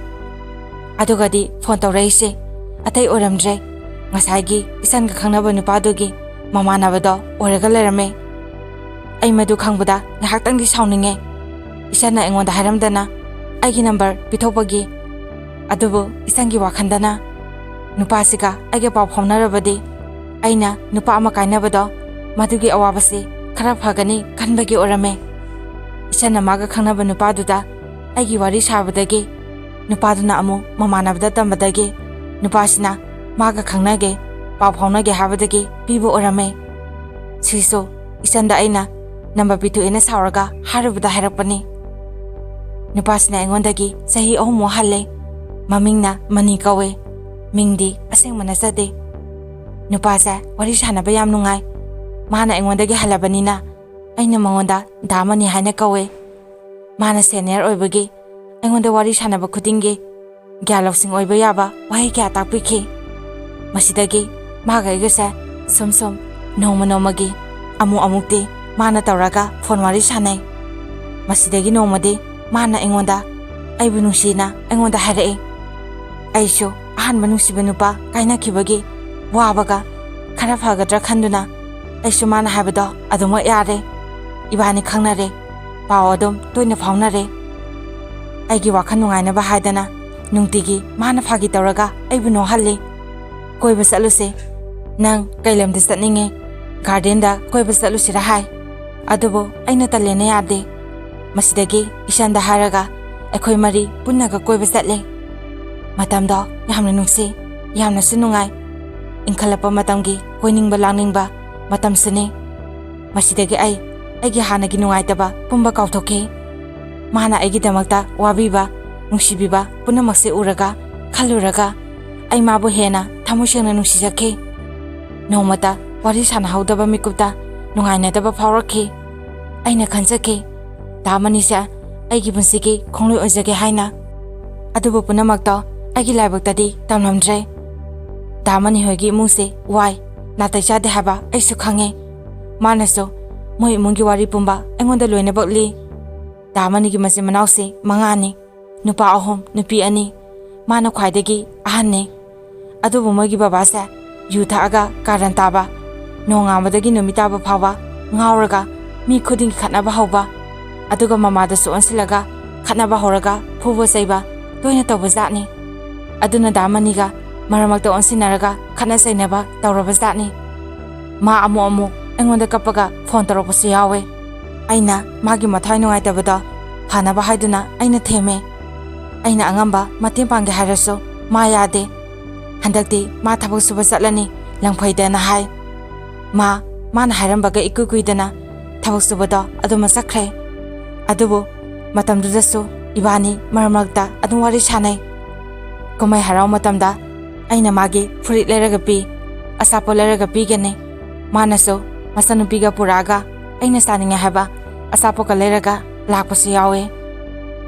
ꯑꯗꯨꯒꯗꯤ ꯐꯣꯟ ꯇꯧꯔꯛꯏꯁꯦ ꯑꯇꯩ ꯑꯣꯏꯔꯝꯗ꯭ꯔꯦ, ꯉꯁꯥꯏꯒꯤ ꯏꯆꯟꯒ ꯈꯪꯅꯕ ꯅꯨꯄꯥꯗꯨꯒꯤ ꯃꯃꯥꯟꯅꯕꯗꯣ ꯑꯣꯏꯔꯒ ꯂꯩꯔꯝꯃꯦ꯫ ꯑꯩ ꯃꯗꯨ ꯈꯪꯕꯗ ꯉꯥꯏꯍꯥꯛꯇꯪꯗꯤ ꯁꯥꯎꯅꯤꯡꯉꯦ꯫ ꯏꯆꯟꯅ ꯑꯩꯉꯣꯟꯗ ꯍꯥꯏꯔꯝꯗꯅ ꯑꯩꯒꯤ ꯅꯝꯕꯔ ꯄꯤꯊꯣꯛꯄꯒꯤ꯫ ꯑꯗꯨꯕꯨ ꯏꯆꯟꯒꯤ ꯋꯥꯈꯜꯗꯅ ꯅꯨꯄꯥꯁꯤꯒ ꯑꯩꯒ ꯄꯥꯎ ꯐꯥꯎꯅꯔꯕꯗꯤ ꯑꯩꯅ ꯅꯨꯄꯥ ꯑꯃ ꯀꯥꯏꯅꯕꯗꯣ ꯃꯗꯨꯒꯤ ꯑꯋꯥꯕꯁꯤ ꯈꯔ ꯐꯒꯅꯤ ꯈꯟꯕꯒꯤ ꯑꯣꯏꯔꯝꯃꯦ꯫ ꯏꯆꯟꯅ ꯃꯥꯒ ꯈꯪꯅꯕ ꯅꯨꯄꯥꯗꯨꯗ ꯑꯩꯒꯤ ꯋꯥꯔꯤ ꯁꯥꯕꯗꯒꯤ ꯅꯨꯄꯥꯗꯨꯅ ꯑꯃꯨꯛ ꯃꯃꯥꯟꯅꯕꯗ ꯇꯝꯕꯗꯒꯤ ꯅꯨꯄꯥꯁꯤꯅ ꯃꯥꯒ ꯈꯪꯅꯒꯦ, ꯄꯥꯎ ꯐꯥꯎꯅꯒꯦ ꯍꯥꯏꯕꯗꯒꯤ ꯄꯤꯕ ꯑꯣꯏꯔꯝꯃꯦ꯫ ꯁꯤꯁꯨ ꯏꯆꯟꯗ ꯑꯩꯅ ꯅꯝꯕꯔ ꯄꯤꯊꯣꯛꯑꯦꯅ ꯁꯥꯎꯔꯒ ꯍꯥꯏꯔꯨꯕꯗ ꯍꯥꯏꯔꯛꯄꯅꯤ꯫ ꯅꯨꯄꯥꯁꯤꯅ ꯑꯩꯉꯣꯟꯗꯒꯤ ꯆꯍꯤ ꯑꯍꯨꯝꯃꯨꯛ ꯍꯜꯂꯦ꯫ ꯃꯃꯤꯡꯅ ꯃꯅꯤ ꯀꯧꯋꯦ꯫ ꯃꯤꯡꯗꯤ ꯑꯁꯦꯡꯕ ꯅꯠꯆꯗꯦ꯫ ꯅꯨꯄꯥꯁꯦ ꯋꯥꯔꯤ ꯁꯥꯟꯅꯕ ꯌꯥꯝ ꯅꯨꯡꯉꯥꯏ꯫ ꯃꯥꯅ ꯑꯩꯉꯣꯟꯗꯒꯤ ꯍꯜꯂꯕꯅꯤꯅ ꯑꯩꯅ ꯃꯉꯣꯟꯗ ꯗꯥ ꯃꯅꯤ ꯍꯥꯏꯅ ꯀꯧꯋꯦ꯫ ꯃꯥꯅ ꯁꯦꯅꯤꯌꯔ ꯑꯣꯏꯕꯒꯤ ꯑꯩꯉꯣꯟꯗ ꯋꯥꯔꯤ ꯁꯥꯟꯅꯕ ꯈꯨꯗꯤꯡꯒꯤ ꯒ꯭ꯌꯥꯟ ꯂꯧꯁꯤꯡ ꯑꯣꯏꯕ ꯌꯥꯕ ꯋꯥꯍꯩ ꯀꯌꯥ ꯇꯥꯛꯄꯤꯈꯤ꯫ ꯃꯁꯤꯗꯒꯤ ꯃꯥꯒ ꯑꯩꯒꯁꯦ ꯁꯨꯝ ꯁꯨꯝ ꯅꯣꯡꯃ ꯅꯣꯡꯃꯒꯤ ꯑꯃꯨꯛ ꯑꯃꯨꯛꯇꯤ ꯃꯥꯅ ꯇꯧꯔꯒ ꯐꯣꯟ ꯋꯥꯔꯤ ꯁꯥꯟꯅꯩ꯫ ꯃꯁꯤꯗꯒꯤ ꯅꯣꯡꯃꯗꯤ ꯃꯥꯅ ꯑꯩꯉꯣꯟꯗ ꯑꯩꯕꯨ ꯅꯨꯡꯁꯤꯅ ꯑꯩꯉꯣꯟꯗ ꯍꯥꯏꯔꯛꯏ꯫ ꯑꯩꯁꯨ ꯑꯍꯥꯟꯕ ꯅꯨꯡꯁꯤꯕ ꯅꯨꯄꯥ ꯀꯥꯏꯅꯈꯤꯕꯒꯤ ꯋꯥꯕꯒ ꯈꯔ ꯐꯒꯗ꯭ꯔꯥ ꯈꯟꯗꯨꯅ ꯑꯩꯁꯨ ꯃꯥꯅ ꯍꯥꯏꯕꯗꯣ ꯑꯗꯨꯃꯛ ꯌꯥꯔꯦ꯫ ꯏꯕꯥꯅꯤ ꯈꯪꯅꯔꯦ, ꯄꯥꯎ ꯑꯗꯨꯝ ꯇꯣꯏꯅ ꯐꯥꯎꯅꯔꯦ꯫ ꯑꯩꯒꯤ ꯋꯥꯈꯜ ꯅꯨꯡꯉꯥꯏꯅꯕ ꯍꯥꯏꯗꯅ ꯅꯨꯡꯇꯤꯒꯤ ꯃꯥꯅ ꯐꯥꯒꯤ ꯇꯧꯔꯒ ꯑꯩꯕꯨ ꯅꯣꯛꯍꯜꯂꯤ꯫ "ꯀꯣꯏꯕ ꯆꯠꯂꯨꯁꯦ꯫ ꯅꯪ ꯀꯩ ꯂꯝꯗ ꯆꯠꯅꯤꯡꯉꯦ? ꯒꯥꯔꯗꯦꯟꯗ ꯀꯣꯏꯕ ꯆꯠꯂꯨꯁꯤꯔꯥ?" ꯍꯥꯏ꯫ ꯑꯗꯨꯕꯨ ꯑꯩꯅ ꯇꯜꯂꯦꯅ ꯌꯥꯗꯦ꯫ ꯃꯁꯤꯗꯒꯤ ꯏꯆꯟꯗ ꯍꯥꯏꯔꯒ ꯑꯩꯈꯣꯏ ꯃꯔꯤ ꯄꯨꯟꯅꯒ ꯀꯣꯏꯕ ꯆꯠꯂꯦ꯫ ꯃꯇꯝꯗꯣ ꯌꯥꯝꯅ ꯅꯨꯡꯁꯤ, ꯌꯥꯝꯅꯁꯨ ꯅꯨꯡꯉꯥꯏ꯫ ꯏꯟꯈꯠꯂꯛꯄ ꯃꯇꯝꯒꯤ ꯀꯣꯏꯅꯤꯡꯕ ꯂꯥꯡꯅꯤꯡꯕ ꯃꯇꯝꯁꯨꯅꯤ꯫ ꯃꯁꯤꯗꯒꯤ ꯑꯩ ꯑꯩꯒꯤ ꯍꯥꯟꯅꯒꯤ ꯅꯨꯡꯉꯥꯏꯇꯕ ꯄꯨꯝꯕ ꯀꯥꯎꯊꯣꯛꯈꯤ꯫ ꯃꯥꯅ ꯑꯩꯒꯤꯗꯃꯛꯇ ꯋꯥꯕꯤꯕ, ꯅꯨꯡꯁꯤꯕꯤꯕ ꯄꯨꯝꯅꯃꯛꯁꯦ ꯎꯔꯒ, ꯈꯜꯂꯨꯔꯒ ꯑꯩ ꯃꯥꯕꯨ ꯍꯦꯟꯅ ꯊꯃꯣꯏ ꯁꯦꯡꯅ ꯅꯨꯡꯁꯤꯖꯈꯤ꯫ ꯅꯣꯡꯃꯇ ꯋꯥꯔꯤ ꯁꯥꯟꯅꯍꯧꯗꯕ ꯃꯤꯀꯨꯞꯇ ꯅꯨꯡꯉꯥꯏꯅꯗꯕ ꯐꯥꯎꯔꯛꯈꯤ꯫ ꯑꯩꯅ ꯈꯟꯖꯈꯤ, ꯗꯥ ꯃꯅꯤꯁꯦ ꯑꯩꯒꯤ ꯄꯨꯟꯁꯤꯒꯤ ꯈꯣꯡꯂꯣꯏ ꯑꯣꯏꯖꯒꯦ ꯍꯥꯏꯅ꯫ ꯑꯗꯨꯕꯨ ꯄꯨꯝꯅꯃꯛꯇꯣ ꯑꯩꯒꯤ ꯂꯥꯏꯕꯛꯇꯗꯤ ꯇꯝꯂꯝꯗ꯭ꯔꯦ꯫ ꯗꯥ ꯃꯅꯤ ꯍꯣꯏꯒꯤ ꯏꯃꯨꯡꯁꯦ ꯋꯥꯏ, ꯅꯥꯇꯩ ꯆꯥꯗꯦ ꯍꯥꯏꯕ ꯑꯩꯁꯨ ꯈꯪꯉꯦ꯫ ꯃꯥꯅꯁꯨ ꯃꯣꯏ ꯏꯃꯨꯡꯒꯤ ꯋꯥꯔꯤ ꯄꯨꯝꯕ ꯑꯩꯉꯣꯟꯗ ꯂꯣꯏꯅꯃꯛ ꯂꯤ꯫ ꯗꯥ ꯃꯅꯤꯒꯤ ꯃꯆꯤꯟ ꯃꯅꯥꯎꯁꯦ ꯃꯉꯥꯅꯤ, ꯅꯨꯄꯥ ꯑꯍꯨꯝ, ꯅꯨꯄꯤ ꯑꯅꯤ꯫ ꯃꯥꯅ ꯈ꯭ꯋꯥꯏꯗꯒꯤ ꯑꯍꯟꯅꯤ꯫ ꯑꯗꯨꯕꯨ ꯃꯣꯏꯒꯤ ꯕꯕꯥꯁꯦ ꯌꯨ ꯊꯛꯑꯒ ꯀꯥꯔꯟ ꯇꯥꯕ, ꯅꯣꯡꯉꯥꯟꯕꯗꯒꯤ ꯅꯨꯃꯤꯠ ꯇꯥꯕ ꯐꯥꯎꯕ ꯉꯥꯎꯔꯒ ꯃꯤ ꯈꯨꯗꯤꯡꯒꯤ ꯈꯠꯅꯕ ꯍꯧꯕ, ꯑꯗꯨꯒ ꯃꯃꯥꯗꯁꯨ ꯑꯣꯟꯁꯤꯜꯂꯒ ꯈꯠꯅꯕ ꯍꯧꯔꯒ ꯐꯨꯕ ꯆꯩꯕ ꯇꯣꯏꯅ ꯇꯧꯕ ꯖꯥꯠꯅꯤ꯫ ꯑꯗꯨꯅ ꯗꯥ ꯃꯅꯤꯒ ꯃꯔꯛ ꯃꯔꯛꯇ ꯑꯣꯟꯁꯤꯟꯅꯔꯒ ꯈꯠꯅ ꯆꯩꯅꯕ ꯇꯧꯔꯕ ꯖꯥꯠꯅꯤ꯫ ꯃꯥ ꯑꯃꯨꯛ ꯑꯃꯨꯛ ꯑꯩꯉꯣꯟꯗ ꯀꯞꯄꯒ ꯐꯣꯟ ꯇꯧꯔꯛꯄꯁꯨ ꯌꯥꯎꯋꯦ꯫ ꯑꯩꯅ ꯃꯥꯒꯤ ꯃꯊ꯭ꯋꯥꯏ ꯅꯨꯡꯉꯥꯏꯇꯕꯗꯣ ꯐꯅꯕ ꯍꯥꯏꯗꯨꯅ ꯑꯩꯅ ꯊꯦꯝꯃꯦ꯫ ꯑꯩꯅ ꯑꯉꯝꯕ ꯃꯇꯦꯡ ꯄꯥꯡꯒꯦ ꯍꯥꯏꯔꯁꯨ ꯃꯥ ꯌꯥꯗꯦ꯫ ꯍꯟꯗꯛꯇꯤ ꯃꯥ ꯊꯕꯛ ꯁꯨꯕ ꯆꯠꯂꯅꯤ, ꯂꯪꯐꯩꯗꯅ ꯍꯥꯏ꯫ ꯃꯥ, ꯃꯥꯅ ꯍꯥꯏꯔꯝꯕꯒ ꯏꯀꯨꯏ ꯀꯨꯏꯗꯅ ꯊꯕꯛ ꯁꯨꯕꯗꯣ ꯑꯗꯨꯃ ꯆꯠꯈ꯭ꯔꯦ꯫ ꯑꯗꯨꯕꯨ ꯃꯇꯝꯗꯨꯗꯁꯨ ꯏꯕꯥꯅꯤ ꯃꯔꯛ ꯃꯔꯛꯇ ꯑꯗꯨꯝ ꯋꯥꯔꯤ ꯁꯥꯟꯅꯩ꯫ ꯀꯨꯝꯍꯩ ꯍꯔꯥꯎ ꯃꯇꯝꯗ ꯑꯩꯅ ꯃꯥꯒꯤ ꯐꯨꯔꯤꯠ ꯂꯩꯔꯒ ꯄꯤ, ꯑꯆꯥꯄꯣꯠ ꯂꯩꯔꯒ ꯄꯤꯒꯅꯤ꯫ ꯃꯥꯅꯁꯨ ꯃꯆꯥꯅꯨꯄꯤꯒ ꯄꯨꯔꯛꯑꯒ ꯑꯩꯅ ꯆꯥꯅꯤꯡꯉꯦ ꯍꯥꯏꯕ ꯑꯆꯥꯄꯣꯠꯀ ꯂꯩꯔꯒ ꯂꯥꯛꯄꯁꯨ ꯌꯥꯎꯋꯦ꯫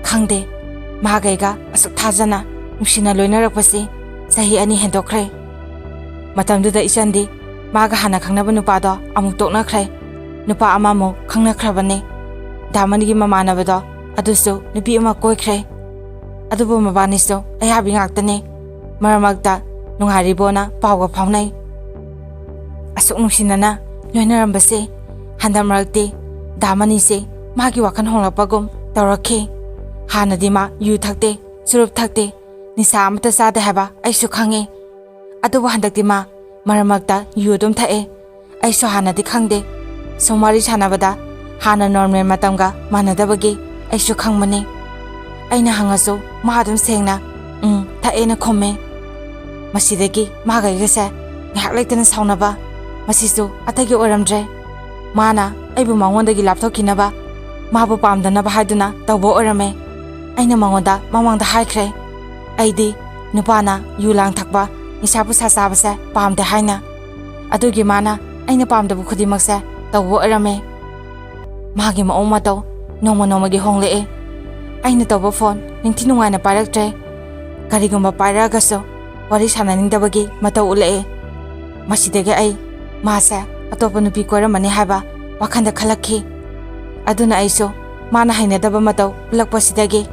ꯈꯪꯗꯦ, ꯃꯥꯒ ꯑꯩꯒ ꯑꯁꯨꯛ ꯊꯥꯖꯅ ꯅꯨꯡꯁꯤꯅ ꯂꯣꯏꯅꯔꯛꯄꯁꯤ ꯆꯍꯤ ꯑꯅꯤ ꯍꯦꯟꯗꯣꯛꯈ꯭ꯔꯦ꯫ ꯃꯇꯝꯗꯨꯗ ꯏꯆꯟꯗꯤ ꯃꯥꯒ ꯍꯥꯟꯅ ꯈꯪꯅꯕ ꯅꯨꯄꯥꯗꯣ ꯑꯃꯨꯛ ꯇꯣꯛꯅꯈ꯭ꯔꯦ꯫ ꯅꯨꯄꯥ ꯑꯃꯃꯨꯛ ꯈꯪꯅꯈ꯭ꯔꯕꯅꯤ꯫ ꯗꯥ ꯃꯅꯤꯒꯤ ꯃꯃꯥꯟꯅꯕꯗꯣ ꯑꯗꯨꯁꯨ ꯅꯨꯄꯤ ꯑꯃ ꯀꯣꯏꯈ꯭ꯔꯦ꯫ ꯑꯗꯨꯕꯨ ꯃꯕꯥꯅꯤꯁꯨ ꯑꯌꯥꯕꯤ ꯉꯥꯛꯇꯅꯤ꯫ ꯃꯔꯛ ꯃꯔꯛꯇ ꯅꯨꯡꯉꯥꯏꯔꯤꯕꯣꯅ ꯄꯥꯎꯒ ꯐꯥꯎꯅꯩ꯫ ꯑꯁꯨꯛ ꯅꯨꯡꯁꯤꯅꯅ ꯂꯣꯏꯅꯔꯝꯕꯁꯦ ꯍꯟꯗꯛ ꯃꯔꯛꯇꯤ ꯗꯥ ꯃꯅꯤꯁꯦ ꯃꯥꯒꯤ ꯋꯥꯈꯜ ꯍꯣꯡꯂꯛꯄꯒꯨꯝ ꯇꯧꯔꯛꯈꯤ꯫ ꯍꯥꯟꯅꯗꯤ ꯃꯥ ꯌꯨ ꯊꯛꯇꯦ, ꯆꯨꯔꯨꯞ ꯊꯛꯇꯦ, ꯅꯤꯁꯥ ꯑꯃꯠꯇ ꯆꯥꯗꯦ ꯍꯥꯏꯕ ꯑꯩꯁꯨ ꯈꯪꯉꯤ꯫ ꯑꯗꯨꯕꯨ ꯍꯟꯗꯛꯇꯤ ꯃꯥ ꯃꯔꯛ ꯃꯔꯛꯇ ꯌꯨ ꯑꯗꯨꯝ ꯊꯛꯑꯦ꯫ ꯑꯩꯁꯨ ꯍꯥꯟꯅꯗꯤ ꯈꯪꯗꯦ꯫ ꯁꯨꯝ ꯋꯥꯔꯤ ꯁꯥꯟꯅꯕꯗ ꯍꯥꯟꯅ ꯅꯣꯔꯃꯦꯜ ꯃꯇꯝꯒ ꯃꯥꯟꯅꯗꯕꯒꯤ ꯑꯩꯁꯨ ꯈꯪꯕꯅꯤ꯫ ꯑꯩꯅ ꯍꯪꯉꯁꯨ ꯃꯥ ꯑꯗꯨꯝ ꯁꯦꯡꯅ "ꯎꯝ, ꯊꯛꯑꯦꯅ" ꯈꯨꯝꯃꯦ꯫ ꯃꯁꯤꯗꯒꯤ ꯃꯥꯒ ꯑꯩꯒꯁꯦ ꯉꯥꯏꯍꯥꯛ ꯂꯩꯇꯅ ꯁꯥꯎꯅꯕ, ꯃꯁꯤꯁꯨ ꯑꯇꯩꯒꯤ ꯑꯣꯏꯔꯝꯗ꯭ꯔꯦ꯫ ꯃꯥꯅ ꯑꯩꯕꯨ ꯃꯉꯣꯟꯗꯒꯤ ꯂꯥꯞꯊꯣꯛꯈꯤꯅꯕ, ꯃꯥꯕꯨ ꯄꯥꯝꯗꯅꯕ ꯍꯥꯏꯗꯨꯅ ꯇꯧꯕ ꯑꯣꯏꯔꯝꯃꯦ꯫ ꯑꯩꯅ ꯃꯉꯣꯟꯗ ꯃꯃꯥꯡꯗ ꯍꯥꯏꯈ꯭ꯔꯦ, ꯑꯩꯗꯤ ꯅꯨꯄꯥꯅ ꯌꯨ ꯂꯥꯡ ꯊꯛꯄ, ꯅꯤꯁꯥ ꯄꯨꯁꯥ ꯆꯥꯕꯁꯦ ꯄꯥꯝꯗꯦ ꯍꯥꯏꯅ꯫ ꯑꯗꯨꯒꯤ ꯃꯥꯅ ꯑꯩꯅ ꯄꯥꯝꯗꯕ ꯈꯨꯗꯤꯡꯃꯛꯁꯦ ꯇꯧꯕ ꯑꯣꯏꯔꯝꯃꯦ꯫ ꯃꯥꯒꯤ ꯃꯑꯣꯡ ꯃꯇꯧ ꯅꯣꯡꯃ ꯅꯣꯡꯃꯒꯤ ꯍꯣꯡꯂꯛꯑꯦ꯫ ꯑꯩꯅ ꯇꯧꯕ ꯐꯣꯟ ꯅꯤꯡꯊꯤ ꯅꯨꯡꯉꯥꯏꯅ ꯄꯥꯏꯔꯛꯇ꯭ꯔꯦ꯫ ꯀꯔꯤꯒꯨꯝꯕ ꯄꯥꯏꯔꯛꯑꯒꯁꯨ ꯋꯥꯔꯤ ꯁꯥꯟꯅꯅꯤꯡꯗꯕꯒꯤ ꯃꯇꯧ ꯎꯠꯂꯛꯑꯦ꯫ ꯃꯁꯤꯗꯒꯤ ꯑꯩ ꯃꯥꯁꯦ ꯑꯇꯣꯞꯄ ꯅꯨꯄꯤ ꯀꯣꯏꯔꯝꯃꯅꯤ ꯍꯥꯏꯕ ꯋꯥꯈꯜꯗ ꯈꯜꯂꯛꯈꯤ꯫ ꯑꯗꯨꯅ ꯑꯩꯁꯨ ꯃꯥꯅ ꯍꯩꯅꯗꯕ ꯃꯇꯧ ꯎꯠꯂꯛꯄꯁꯤꯗꯒꯤ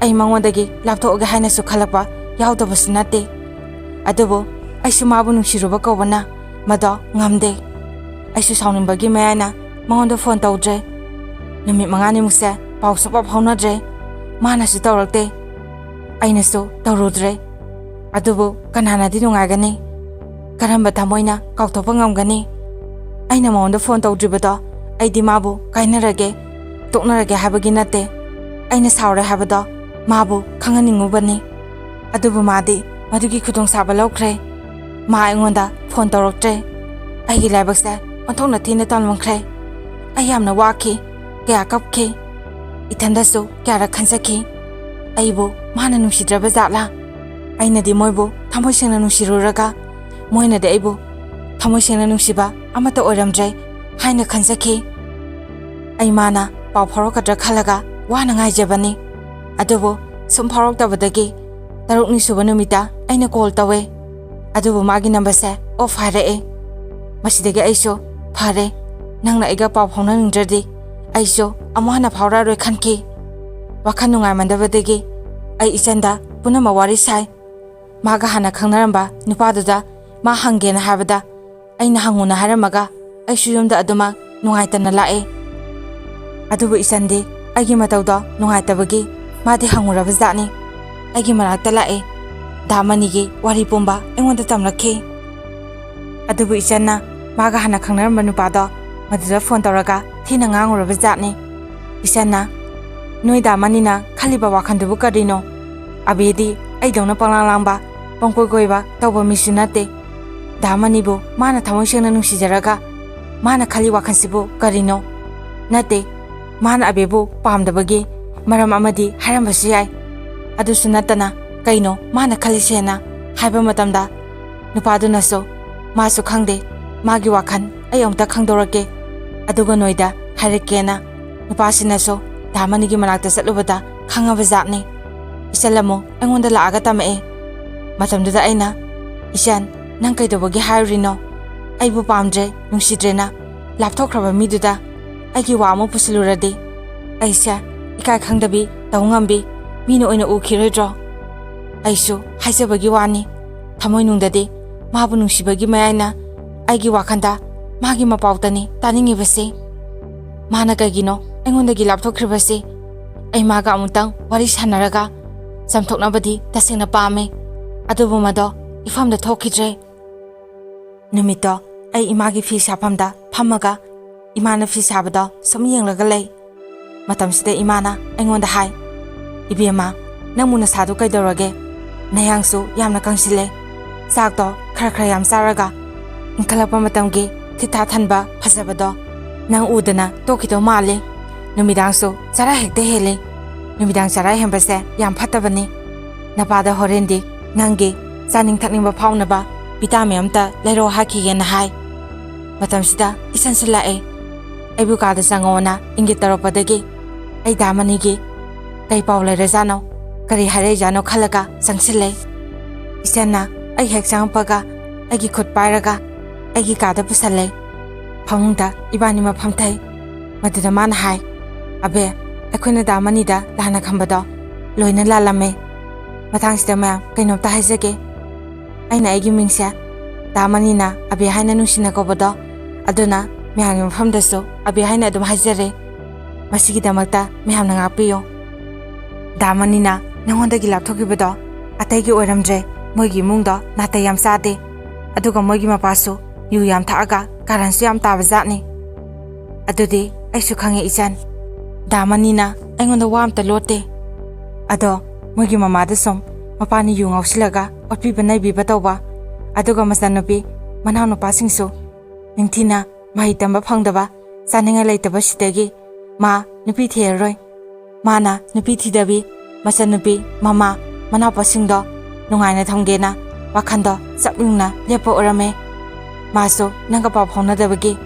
ꯑꯩ ꯃꯉꯣꯟꯗꯒꯤ ꯂꯥꯞꯊꯣꯛꯑꯒꯦ ꯍꯥꯏꯅꯁꯨ ꯈꯜꯂꯛꯄ ꯌꯥꯎꯗꯕꯁꯨ ꯅꯠꯇꯦ꯫ ꯑꯗꯨꯕꯨ ꯑꯩꯁꯨ ꯃꯥꯕꯨ ꯅꯨꯡꯁꯤꯔꯨꯕ ꯀꯧꯕꯅ ꯃꯗꯣ ꯉꯝꯗꯦ꯫ ꯑꯩꯁꯨ ꯁꯥꯎꯅꯤꯡꯕꯒꯤ ꯃꯌꯥꯏꯅ ꯃꯉꯣꯟꯗ ꯐꯣꯟ ꯇꯧꯗ꯭ꯔꯦ꯫ ꯅꯨꯃꯤꯠ ꯃꯉꯥꯅꯤꯃꯨꯛꯁꯦ ꯄꯥꯎ ꯁꯨꯡꯐꯥꯎ ꯐꯥꯎꯅꯗ꯭ꯔꯦ꯫ ꯃꯥꯅꯁꯨ ꯇꯧꯔꯛꯇꯦ, ꯑꯩꯅꯁꯨ ꯇꯧꯔꯨꯗ꯭ꯔꯦ꯫ ꯑꯗꯨꯕꯨ ꯀꯅꯥꯅꯗꯤ ꯅꯨꯡꯉꯥꯏꯒꯅꯤ? ꯀꯔꯝꯕ ꯊꯃꯣꯏꯅ ꯀꯥꯎꯊꯣꯛꯄ ꯉꯝꯒꯅꯤ? ꯑꯩꯅ ꯃꯉꯣꯟꯗ ꯐꯣꯟ ꯇꯧꯗ꯭ꯔꯤꯕꯗꯣ ꯑꯩꯗꯤ ꯃꯥꯕꯨ ꯀꯥꯏꯅꯔꯒꯦ, ꯇꯣꯛꯅꯔꯒꯦ ꯍꯥꯏꯕꯒꯤ ꯅꯠꯇꯦ꯫ ꯑꯩꯅ ꯁꯥꯎꯔꯦ ꯍꯥꯏꯕꯗꯣ ꯃꯥꯕꯨ ꯈꯪꯍꯟꯅꯤꯡꯉꯨꯕꯅꯤ꯫ ꯑꯗꯨꯕꯨ ꯃꯥꯗꯤ ꯃꯗꯨꯒꯤ ꯈꯨꯗꯣꯡꯆꯥꯕ ꯂꯧꯈ꯭ꯔꯦ꯫ ꯃꯥ ꯑꯩꯉꯣꯟꯗ ꯐꯣꯟ ꯇꯧꯔꯛꯇ꯭ꯔꯦ꯫ ꯑꯩꯒꯤ ꯂꯥꯏꯕꯛꯁꯦ ꯑꯣꯟꯊꯣꯛꯅ ꯊꯤꯅ ꯇꯝꯂꯝꯈ꯭ꯔꯦ꯫ ꯑꯩ ꯌꯥꯝꯅ ꯋꯥꯈꯤ, ꯀꯌꯥ ꯀꯞꯈꯤ꯫ ꯏꯊꯟꯗꯁꯨ ꯀꯌꯥꯔꯛ ꯈꯟꯖꯈꯤ, ꯑꯩꯕꯨ ꯃꯥꯅ ꯅꯨꯡꯁꯤꯗ꯭ꯔꯕ ꯖꯥꯠꯂꯥ? ꯑꯩꯅꯗꯤ ꯃꯣꯏꯕꯨ ꯊꯃꯣꯏ ꯁꯦꯡꯅ ꯅꯨꯡꯁꯤꯔꯨꯔꯒ ꯃꯣꯏꯅꯗꯤ ꯑꯩꯕꯨ ꯊꯃꯣꯏ ꯁꯦꯡꯅ ꯅꯨꯡꯁꯤꯕ ꯑꯃꯠꯇ ꯑꯣꯏꯔꯝꯗ꯭ꯔꯦ ꯍꯥꯏꯅ ꯈꯟꯖꯈꯤ꯫ ꯑꯩ ꯃꯥꯅ ꯄꯥꯎ ꯐꯥꯎꯔꯛꯀꯗ꯭ꯔꯥ ꯈꯜꯂꯒ ꯋꯥꯅ ꯉꯥꯏꯖꯕꯅꯤ꯫ ꯑꯗꯨꯕꯨ ꯁꯨꯝ ꯐꯥꯎꯔꯛꯇꯕꯗꯒꯤ ꯇꯔꯨꯛꯅꯤ ꯁꯨꯕ ꯅꯨꯃꯤꯠꯇ ꯑꯩꯅ ꯀꯣꯜ ꯇꯧꯋꯦ꯫ ꯑꯗꯨꯕꯨ ꯃꯥꯒꯤ ꯅꯝꯕꯔꯁꯦ ꯑꯣꯐ ꯍꯥꯏꯔꯛꯑꯦ꯫ ꯃꯁꯤꯗꯒꯤ ꯑꯩꯁꯨ "ꯐꯔꯦ, ꯅꯪꯅ ꯑꯩꯒ ꯄꯥꯎ ꯐꯥꯎꯅꯅꯤꯡꯗ꯭ꯔꯗꯤ ꯑꯩꯁꯨ ꯑꯃꯨꯛ ꯍꯟꯅ ꯐꯥꯎꯔꯛꯑꯔꯣꯏ" ꯈꯟꯈꯤ꯫ ꯋꯥꯈꯜ ꯅꯨꯡꯉꯥꯏꯃꯟꯗꯕꯗꯒꯤ ꯑꯩ ꯏꯆꯟꯗ ꯄꯨꯝꯅꯃꯛ ꯋꯥꯔꯤ ꯁꯥꯏ꯫ ꯃꯥꯒ ꯍꯥꯟꯅ ꯈꯪꯅꯔꯝꯕ ꯅꯨꯄꯥꯗꯨꯗ ꯃꯥ ꯍꯪꯒꯦꯅ ꯍꯥꯏꯕꯗ, ꯑꯩꯅ "ꯍꯪꯉꯨꯅ" ꯍꯥꯏꯔꯝꯃꯒ ꯑꯩꯁꯨ ꯌꯨꯝꯗ ꯑꯗꯨꯃꯛ ꯅꯨꯡꯉꯥꯏꯇꯅ ꯂꯥꯛꯑꯦ꯫ ꯑꯗꯨꯕꯨ ꯏꯆꯟꯗꯤ ꯑꯩꯒꯤ ꯃꯇꯧꯗꯣ ꯅꯨꯡꯉꯥꯏꯇꯕꯒꯤ ꯃꯥꯗꯤ ꯍꯪꯉꯨꯔꯕ ꯖꯥꯠꯅꯤ꯫ ꯑꯩꯒꯤ ꯃꯅꯥꯛꯇ ꯂꯥꯛꯑꯦ꯫ ꯗꯥ ꯃꯅꯤꯒꯤ ꯋꯥꯔꯤ ꯄꯨꯝꯕ ꯑꯩꯉꯣꯟꯗ ꯇꯝꯂꯛꯈꯤ꯫ ꯑꯗꯨꯕꯨ ꯏꯆꯟꯅ ꯃꯥꯒ ꯍꯥꯟꯅ ꯈꯪꯅꯔꯝꯕ ꯅꯨꯄꯥꯗꯣ ꯃꯗꯨꯗ ꯐꯣꯟ ꯇꯧꯔꯒ ꯊꯤꯅ ꯉꯥꯡꯉꯨꯔꯕ ꯖꯥꯠꯅꯤ꯫ ꯏꯆꯟꯅ, "ꯅꯣꯏ ꯗꯥ ꯃꯅꯤꯅ ꯈꯜꯂꯤꯕ ꯋꯥꯈꯜꯗꯨꯕꯨ ꯀꯔꯤꯅꯣ? ꯑꯕꯦꯗꯤ ꯑꯩꯗꯧꯅ ꯄꯪꯂꯥꯡ ꯂꯥꯡꯕ, ꯄꯪꯀꯣꯏ ꯀꯣꯏꯕ ꯇꯧꯕ ꯃꯤꯁꯨ ꯅꯠꯇꯦ꯫ ꯗꯥ ꯃꯅꯤꯕꯨ ꯃꯥꯅ ꯊꯃꯣꯏ ꯁꯦꯡꯅ ꯅꯨꯡꯁꯤꯖꯔꯒ ꯃꯥꯅ ꯈꯜꯂꯤ ꯋꯥꯈꯜꯁꯤꯕꯨ ꯀꯔꯤꯅꯣ? ꯅꯠꯇꯦ, ꯃꯥꯅ ꯑꯕꯦꯕꯨ ꯄꯥꯝꯗꯕꯒꯤ ꯃꯔꯝ ꯑꯃꯗꯤ ꯍꯥꯏꯔꯝꯕꯁꯨ ꯌꯥꯏ꯫ ꯑꯗꯨꯁꯨ ꯅꯠꯇꯅ ꯀꯩꯅꯣ ꯃꯥꯅ ꯈꯜꯂꯤꯁꯦꯅ ꯍꯥꯏꯕ ꯃꯇꯝꯗ ꯅꯨꯄꯥꯗꯨꯅꯁꯨ ꯃꯥꯁꯨ ꯈꯪꯗꯦ, ꯃꯥꯒꯤ ꯋꯥꯈꯜ ꯑꯩ ꯑꯃꯨꯛꯇ ꯈꯪꯗꯣꯔꯛꯀꯦ꯫ ꯑꯗꯨꯒ ꯅꯣꯏꯗ ꯍꯥꯏꯔꯛꯀꯦꯅ ꯅꯨꯄꯥꯁꯤꯅꯁꯨ ꯗꯥ ꯃꯅꯤꯒꯤ ꯃꯅꯥꯛꯇ ꯆꯠꯂꯨꯕꯗ ꯈꯪꯉꯕ ꯖꯥꯠꯅꯤ꯫ ꯏꯆꯜ ꯑꯃꯨꯛ ꯑꯩꯉꯣꯟꯗ ꯂꯥꯛꯑꯒ ꯇꯝꯃꯛꯑꯦ꯫ ꯃꯇꯝꯗꯨꯗ ꯑꯩꯅ, 'ꯏꯆꯟ, ꯅꯪ ꯀꯩꯗꯧꯕꯒꯤ ꯍꯥꯏꯔꯨꯔꯤꯅꯣ? ꯑꯩꯕꯨ ꯄꯥꯝꯗ꯭ꯔꯦ, ꯅꯨꯡꯁꯤꯗ꯭ꯔꯦꯅ ꯂꯥꯞꯊꯣꯛꯈ꯭ꯔꯕ ꯃꯤꯗꯨꯗ ꯑꯩꯒꯤ ꯋꯥ ꯑꯃ ꯄꯨꯁꯤꯜꯂꯨꯔꯗꯤ ꯑꯩꯁꯦ ꯏꯀꯥꯏ ꯈꯪꯗꯕꯤ, ꯇꯧ ꯉꯝꯕꯤ ꯃꯤꯅ ꯑꯣꯏꯅ ꯎꯈꯤꯔꯣꯏꯗ꯭ꯔꯣ?' ꯑꯩꯁꯨ ꯍꯥꯏꯖꯕꯒꯤ ꯋꯥꯅꯤ, ꯊꯃꯣꯏꯅꯨꯡꯗꯗꯤ ꯃꯥꯕꯨ ꯅꯨꯡꯁꯤꯕꯒꯤ ꯃꯌꯥꯏꯅ ꯑꯩꯒꯤ ꯋꯥꯈꯜꯗ ꯃꯥꯒꯤ ꯃꯄꯥꯎꯇꯅꯤ ꯇꯥꯅꯤꯡꯉꯤꯕꯁꯤ꯫ ꯃꯥꯅ ꯀꯩꯒꯤꯅꯣ ꯑꯩꯉꯣꯟꯗꯒꯤ ꯂꯥꯞꯊꯣꯛꯈ꯭ꯔꯤꯕꯁꯤ? ꯑꯩ ꯃꯥꯒ ꯑꯃꯨꯛꯇꯪ ꯋꯥꯔꯤ ꯁꯥꯟꯅꯔꯒ ꯆꯝꯊꯣꯛꯅꯕꯗꯤ ꯇꯁꯦꯡꯅ ꯄꯥꯝꯃꯤ, ꯑꯗꯨꯕꯨ ꯃꯗꯣ ꯏꯐꯝꯗ ꯊꯣꯛꯈꯤꯗ꯭ꯔꯦ꯫ ꯅꯨꯃꯤꯠꯇꯣ ꯑꯩ ꯏꯃꯥꯒꯤ ꯐꯤ ꯁꯥꯐꯝꯗ ꯐꯝꯃꯒ ꯏꯃꯥꯅ ꯐꯤ ꯁꯥꯕꯗꯣ ꯁꯨꯝ ꯌꯦꯡꯂꯒ ꯂꯩ꯫ ꯃꯇꯝꯁꯤꯗ ꯏꯃꯥꯅ ꯑꯩꯉꯣꯟꯗ ꯍꯥꯏ, "ꯏꯕꯦꯝꯃ, ꯅꯪꯕꯨ ꯅꯁꯥꯗꯨ ꯀꯩꯗꯧꯔꯒꯦ? ꯅꯌꯥꯡꯁꯨ ꯌꯥꯝꯅ ꯀꯪꯁꯤꯜꯂꯦ꯫ ꯆꯥꯛꯇꯣ ꯈꯔ ꯈꯔ ꯌꯥꯝ ꯆꯥꯔꯒ ꯏꯟꯈꯠꯂꯛꯄ ꯃꯇꯝꯒꯤ ꯊꯤꯠ ꯊꯥ ꯊꯟꯕ ꯐꯖꯕꯗꯣ ꯅꯪ ꯎꯗꯅ ꯇꯣꯛꯈꯤꯗꯧ ꯃꯥꯜꯂꯦ꯫ ꯅꯨꯃꯤꯗꯥꯡꯁꯨ ꯆꯔꯥ ꯍꯦꯛꯇ ꯍꯦꯜꯂꯤ꯫ ꯅꯨꯃꯤꯗꯥꯡ ꯆꯔꯥ ꯍꯦꯟꯕꯁꯦ ꯌꯥꯝ ꯐꯠꯇꯕꯅꯤ꯫ ꯅꯄꯥꯗ ꯍꯣꯔꯦꯟꯗꯤ ꯅꯪꯒꯤ ꯆꯥꯅꯤꯡ ꯊꯛꯅꯤꯡꯕ ꯐꯥꯎꯅꯕ ꯚꯤꯇꯥꯃꯤꯟ ꯑꯝꯇ ꯂꯩꯔꯛꯑꯣ ꯍꯥꯏꯈꯤꯒꯦꯅ" ꯍꯥꯏ꯫ ꯃꯇꯝꯁꯤꯗ ꯏꯁꯟꯁꯨ ꯂꯥꯛꯑꯦ꯫ ꯑꯩꯕꯨ ꯀꯥꯗ ꯆꯪꯉꯛꯑꯣꯅ ꯏꯪꯒꯤꯠ ꯇꯧꯔꯛꯄꯗꯒꯤ ꯑꯩ ꯗꯥ ꯃꯅꯤꯒꯤ ꯀꯩ ꯄꯥꯎ ꯂꯩꯔꯖꯥꯠꯅꯣ, ꯀꯔꯤ ꯍꯥꯏꯔꯛꯏꯖꯥꯠꯅꯣ ꯈꯜꯂꯒ ꯆꯪꯁꯤꯜꯂꯦ꯫ ꯏꯆꯟꯅ ꯑꯩ ꯍꯦꯛ ꯆꯪꯉꯛꯄꯒ ꯑꯩꯒꯤ ꯈꯨꯠ ꯄꯥꯏꯔꯒ ꯑꯩꯒꯤ ꯀꯥꯗ ꯄꯨꯁꯜꯂꯦ꯫ ꯐꯃꯨꯡꯗ ꯏꯕꯥꯅꯤ ꯃꯐꯝ ꯊꯩ꯫ ꯃꯗꯨꯗ ꯃꯥꯅ ꯍꯥꯏ, "ꯑꯕꯦ, ꯑꯩꯈꯣꯏꯅ ꯗꯥ ꯃꯅꯤꯗ ꯂꯥꯟꯅ ꯈꯟꯕꯗꯣ ꯂꯣꯏꯅ ꯂꯥꯜꯂꯝꯃꯦ꯫ ꯃꯇꯥꯡꯁꯤꯗ ꯃꯌꯥꯝ ꯀꯩꯅꯣꯝꯇ ꯍꯥꯏꯖꯒꯦ꯫ ꯑꯩꯅ ꯑꯩꯒꯤ ꯃꯤꯡꯁꯦ ꯗꯥ ꯃꯅꯤꯅ ꯑꯕꯦ ꯍꯥꯏꯅ ꯅꯨꯡꯁꯤꯅ ꯀꯧꯕꯗꯣ, ꯑꯗꯨꯅ ꯃꯌꯥꯝꯒꯤ ꯃꯐꯝꯗꯁꯨ ꯑꯕꯦ ꯍꯥꯏꯅ ꯑꯗꯨꯝ ꯍꯥꯏꯖꯔꯦ꯫ ꯃꯁꯤꯒꯤꯗꯃꯛꯇ ꯃꯌꯥꯝꯅ ꯉꯥꯛꯄꯤꯌꯨ"꯫ ꯗꯥ ꯃꯅꯤꯅ ꯅꯉꯣꯟꯗꯒꯤ ꯂꯥꯞꯊꯣꯛꯈꯤꯕꯗꯣ ꯑꯇꯩꯒꯤ ꯑꯣꯏꯔꯝꯗ꯭ꯔꯦ, ꯃꯣꯏꯒꯤ ꯏꯃꯨꯡꯗꯣ ꯅꯥꯇꯩ ꯌꯥꯝ ꯆꯥꯗꯦ, ꯑꯗꯨꯒ ꯃꯣꯏꯒꯤ ꯃꯄꯥꯁꯨ ꯌꯨ ꯌꯥꯝ ꯊꯛꯑꯒ ꯀꯥꯔꯟꯁꯨ ꯌꯥꯝ ꯇꯥꯕ ꯖꯥꯠꯅꯤ꯫ ꯑꯗꯨꯗꯤ ꯑꯩꯁꯨ ꯈꯪꯉꯦ ꯏꯆꯟ, ꯗꯥ ꯃꯅꯤꯅ ꯑꯩꯉꯣꯟꯗ ꯋꯥ ꯑꯝꯇ ꯂꯣꯠꯇꯦ꯫ ꯑꯗꯣ ꯃꯣꯏꯒꯤ ꯃꯃꯥꯗ ꯁꯨꯝ ꯃꯄꯥꯅ ꯌꯨ ꯉꯥꯎꯁꯤꯜꯂꯒ ꯑꯣꯠꯄꯤꯕ ꯅꯩꯕꯤꯕ ꯇꯧꯕ, ꯑꯗꯨꯒ ꯃꯆꯟꯅꯨꯄꯤ ꯃꯅꯥꯎꯅꯨꯄꯥꯁꯤꯡꯁꯨ ꯅꯤꯡꯊꯤꯅ ꯃꯍꯩ ꯇꯝꯕ ꯐꯪꯗꯕ, ꯆꯥꯅꯤꯡꯉꯥꯏ ꯂꯩꯇꯕꯁꯤꯗꯒꯤ ꯃꯥ ꯅꯨꯄꯤ ꯊꯤꯔꯔꯣꯏ꯫ ꯃꯥꯅ ꯅꯨꯄꯤ ꯊꯤꯗꯕꯤ ꯃꯆꯟꯅꯨꯄꯤ, ꯃꯃꯥ, ꯃꯅꯥꯎꯄꯥꯁꯤꯡꯗꯣ ꯅꯨꯡꯉꯥꯏꯅ ꯊꯝꯒꯦꯅ ꯋꯥꯈꯜꯗꯣ ꯆꯞ ꯌꯨꯡꯅ ꯂꯦꯞꯄ ꯑꯣꯏꯔꯝꯃꯦ꯫ ꯃꯥꯁꯨ ꯅꯪꯒ ꯄꯥꯎ ꯐꯥꯎꯅꯗꯕꯒꯤ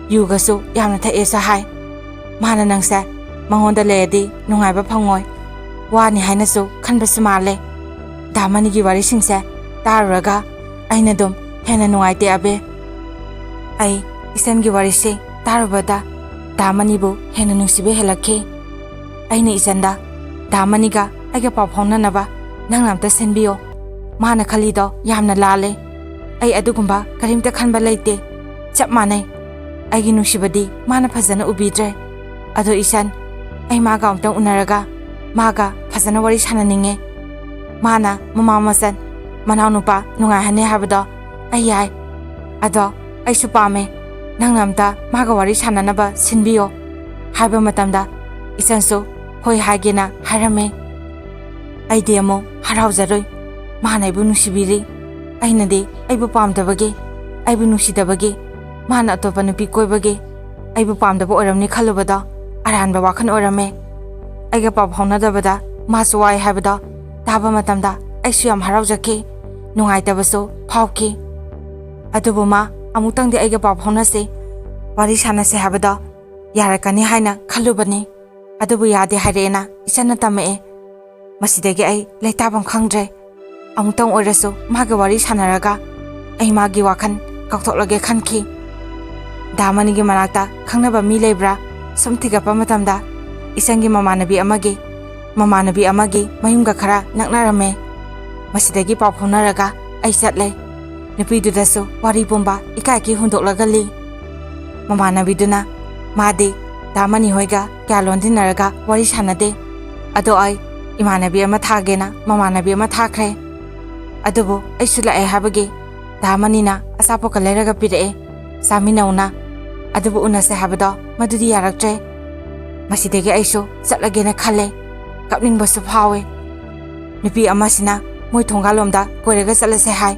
ꯌꯨꯒꯁꯨ ꯌꯥꯝꯅ ꯊꯛꯑꯦꯁꯨ ꯍꯥꯏ꯫ ꯃꯥꯅ ꯅꯪꯁꯦ ꯃꯉꯣꯟꯗ ꯂꯩꯔꯗꯤ ꯅꯨꯡꯉꯥꯏꯕ ꯐꯪꯉꯣꯏ, ꯋꯥꯅꯤ ꯍꯥꯏꯅꯁꯨ ꯈꯟꯕꯁꯨ ꯃꯥꯜꯂꯦ꯫ ꯗꯥ ꯃꯅꯤꯒꯤ ꯋꯥꯔꯤꯁꯤꯡꯁꯦ ꯇꯥꯔꯨꯔꯒ ꯑꯩꯅ ꯑꯗꯨꯝ ꯍꯦꯟꯅ ꯅꯨꯡꯉꯥꯏꯇꯦ ꯑꯕꯦ꯫ ꯑꯩ ꯏꯆꯟꯒꯤ ꯋꯥꯔꯤꯁꯦ ꯇꯥꯔꯨꯕꯗ ꯗꯥ ꯃꯅꯤꯕꯨ ꯍꯦꯟꯅ ꯅꯨꯡꯁꯤꯕ ꯍꯦꯜꯂꯛꯈꯤ꯫ ꯑꯩꯅ ꯏꯆꯟꯗ ꯗꯥ ꯃꯅꯤꯒ ꯑꯩꯒ ꯄꯥꯎ ꯐꯥꯎꯅꯅꯕ ꯅꯪꯅ ꯑꯝꯇ ꯁꯤꯟꯕꯤꯌꯣ꯫ ꯃꯥꯅ ꯈꯜꯂꯤꯗꯣ ꯌꯥꯝꯅ ꯂꯥꯜꯂꯦ꯫ ꯑꯩ ꯑꯗꯨꯒꯨꯝꯕ ꯀꯔꯤꯝꯇ ꯈꯟꯕ ꯂꯩꯇꯦ꯫ ꯆꯞ ꯃꯥꯟꯅꯩ꯫ ꯑꯩꯒꯤ ꯅꯨꯡꯁꯤꯕꯗꯤ ꯃꯥꯅ ꯐꯖꯅ ꯎꯕꯤꯗ꯭ꯔꯦ꯫ ꯑꯗꯣ ꯏꯆꯟ, ꯑꯩ ꯃꯥꯒ ꯑꯝꯇꯪ ꯎꯅꯔꯒ ꯃꯥꯒ ꯐꯖꯅ ꯋꯥꯔꯤ ꯁꯥꯟꯅꯅꯤꯡꯉꯦ꯫ ꯃꯥꯅ ꯃꯃꯥ ꯃꯆꯟ, ꯃꯅꯥꯎꯅꯨꯄꯥ ꯅꯨꯡꯉꯥꯏꯍꯟꯅꯤ ꯍꯥꯏꯕꯗꯣ ꯑꯩ ꯌꯥꯏ꯫ ꯑꯗꯣ ꯑꯩꯁꯨ ꯄꯥꯝꯃꯦ, ꯅꯪꯅ ꯑꯝꯇ ꯃꯥꯒ ꯋꯥꯔꯤ ꯁꯥꯟꯅꯅꯕ ꯁꯤꯟꯕꯤꯌꯣ ꯍꯥꯏꯕ ꯃꯇꯝꯗ ꯏꯆꯟꯁꯨ ꯍꯣꯏ ꯍꯥꯏꯒꯦꯅ ꯍꯥꯏꯔꯝꯃꯦ꯫ ꯑꯩꯗꯤ ꯑꯃꯨꯛ ꯍꯔꯥꯎꯖꯔꯨꯏ꯫ ꯃꯥꯅ ꯑꯩꯕꯨ ꯅꯨꯡꯁꯤꯕꯤꯔꯤ꯫ ꯑꯩꯅꯗꯤ ꯑꯩꯕꯨ ꯄꯥꯝꯗꯕꯒꯤ, ꯑꯩꯕꯨ ꯅꯨꯡꯁꯤꯗꯕꯒꯤ, ꯃꯥꯅ ꯑꯇꯣꯞꯄ ꯅꯨꯄꯤ ꯀꯣꯏꯕꯒꯤ ꯑꯩꯕꯨ ꯄꯥꯝꯗꯕ ꯑꯣꯏꯔꯝꯅꯤ ꯈꯜꯂꯨꯕꯗꯣ ꯑꯔꯥꯟꯕ ꯋꯥꯈꯜ ꯑꯣꯏꯔꯝꯃꯦ꯫ ꯑꯩꯒ ꯄꯥꯎ ꯐꯥꯎꯅꯗꯕꯗ ꯃꯥꯁꯨ ꯋꯥꯏ ꯍꯥꯏꯕꯗꯣ ꯇꯥꯕ ꯃꯇꯝꯗ ꯑꯩꯁꯨ ꯌꯥꯝ ꯍꯔꯥꯎꯖꯈꯤ, ꯅꯨꯡꯉꯥꯏꯇꯕꯁꯨ ꯐꯥꯎꯈꯤ꯫ ꯑꯗꯨꯕꯨ ꯃꯥ ꯑꯃꯨꯛꯇꯪꯗꯤ ꯑꯩꯒ ꯄꯥꯎ ꯐꯥꯎꯅꯁꯤ, ꯋꯥꯔꯤ ꯁꯥꯟꯅꯁꯤ ꯍꯥꯏꯕꯗꯣ ꯌꯥꯔꯛꯀꯅꯤ ꯍꯥꯏꯅ ꯈꯜꯂꯨꯕꯅꯤ꯫ ꯑꯗꯨꯕꯨ ꯌꯥꯗꯦ ꯍꯥꯏꯔꯛꯑꯦꯅ ꯏꯆꯟꯅ ꯇꯝꯃꯛꯑꯦ꯫ ꯃꯁꯤꯗꯒꯤ ꯑꯩ ꯂꯩꯇꯥꯐꯝ ꯈꯪꯗ꯭ꯔꯦ꯫ ꯑꯃꯨꯛꯇꯪ ꯑꯣꯏꯔꯁꯨ ꯃꯥꯒ ꯋꯥꯔꯤ ꯁꯥꯟꯅꯔꯒ ꯑꯩ ꯃꯥꯒꯤ ꯋꯥꯈꯜ ꯀꯥꯎꯊꯣꯛꯂꯒꯦ ꯈꯟꯈꯤ꯫ ꯗꯥ ꯃꯅꯤꯒꯤ ꯃꯅꯥꯛꯇ ꯈꯪꯅꯕ ꯃꯤ ꯂꯩꯕ꯭ꯔꯥ ꯁꯨꯝ ꯊꯤꯒꯠꯄ ꯃꯇꯝꯗ ꯏꯆꯟꯒꯤ ꯃꯃꯥꯟꯅꯕꯤ ꯑꯃꯒꯤ, ꯃꯃꯥꯟꯅꯕꯤ ꯑꯃꯒꯤ ꯃꯌꯨꯝꯒ ꯈꯔ ꯅꯛꯅꯔꯝꯃꯦ꯫ ꯃꯁꯤꯗꯒꯤ ꯄꯥꯎ ꯐꯥꯎꯅꯔꯒ ꯑꯩ ꯆꯠꯂꯦ꯫ ꯅꯨꯄꯤꯗꯨꯗꯁꯨ ꯋꯥꯔꯤ ꯄꯨꯝꯕ ꯏꯀꯥꯏ ꯀꯤ ꯍꯨꯟꯗꯣꯛꯂꯒ ꯂꯤ꯫ ꯃꯃꯥꯟꯅꯕꯤꯗꯨꯅ ꯃꯥꯗꯤ ꯗꯥ ꯃꯅꯤ ꯍꯣꯏꯒ ꯀꯌꯥ ꯂꯣꯟꯗꯤꯟꯅꯔꯒ ꯋꯥꯔꯤ ꯁꯥꯟꯅꯗꯦ꯫ ꯑꯗꯣ ꯑꯩ ꯏꯃꯥꯟꯅꯕꯤ ꯑꯃ ꯊꯥꯒꯦꯅ ꯃꯃꯥꯟꯅꯕꯤ ꯑꯃ ꯊꯥꯈ꯭ꯔꯦ꯫ ꯑꯗꯨꯕꯨ ꯑꯩꯁꯨ ꯂꯥꯛꯑꯦ ꯍꯥꯏꯕꯒꯤ ꯗꯥ ꯃꯅꯤꯅ ꯑꯆꯥꯄꯣꯠꯀ ꯂꯩꯔꯒ ꯄꯤꯔꯛꯑꯦ, ꯆꯥꯃꯤꯟꯅꯧꯅ꯫ ꯑꯗꯨꯕꯨ ꯎꯅꯁꯦ ꯍꯥꯏꯕꯗꯣ ꯃꯗꯨꯗꯤ ꯌꯥꯔꯛꯇ꯭ꯔꯦ꯫ ꯃꯁꯤꯗꯒꯤ ꯑꯩꯁꯨ ꯆꯠꯂꯒꯦꯅ ꯈꯜꯂꯦ꯫ ꯀꯞꯅꯤꯡꯕꯁꯨ ꯐꯥꯎꯋꯦ꯫ ꯅꯨꯄꯤ ꯑꯃꯁꯤꯅ ꯃꯣꯏ ꯊꯣꯡꯒꯥꯜꯂꯣꯝꯗ ꯀꯣꯏꯔꯒ ꯆꯠꯂꯁꯦ ꯍꯥꯏ,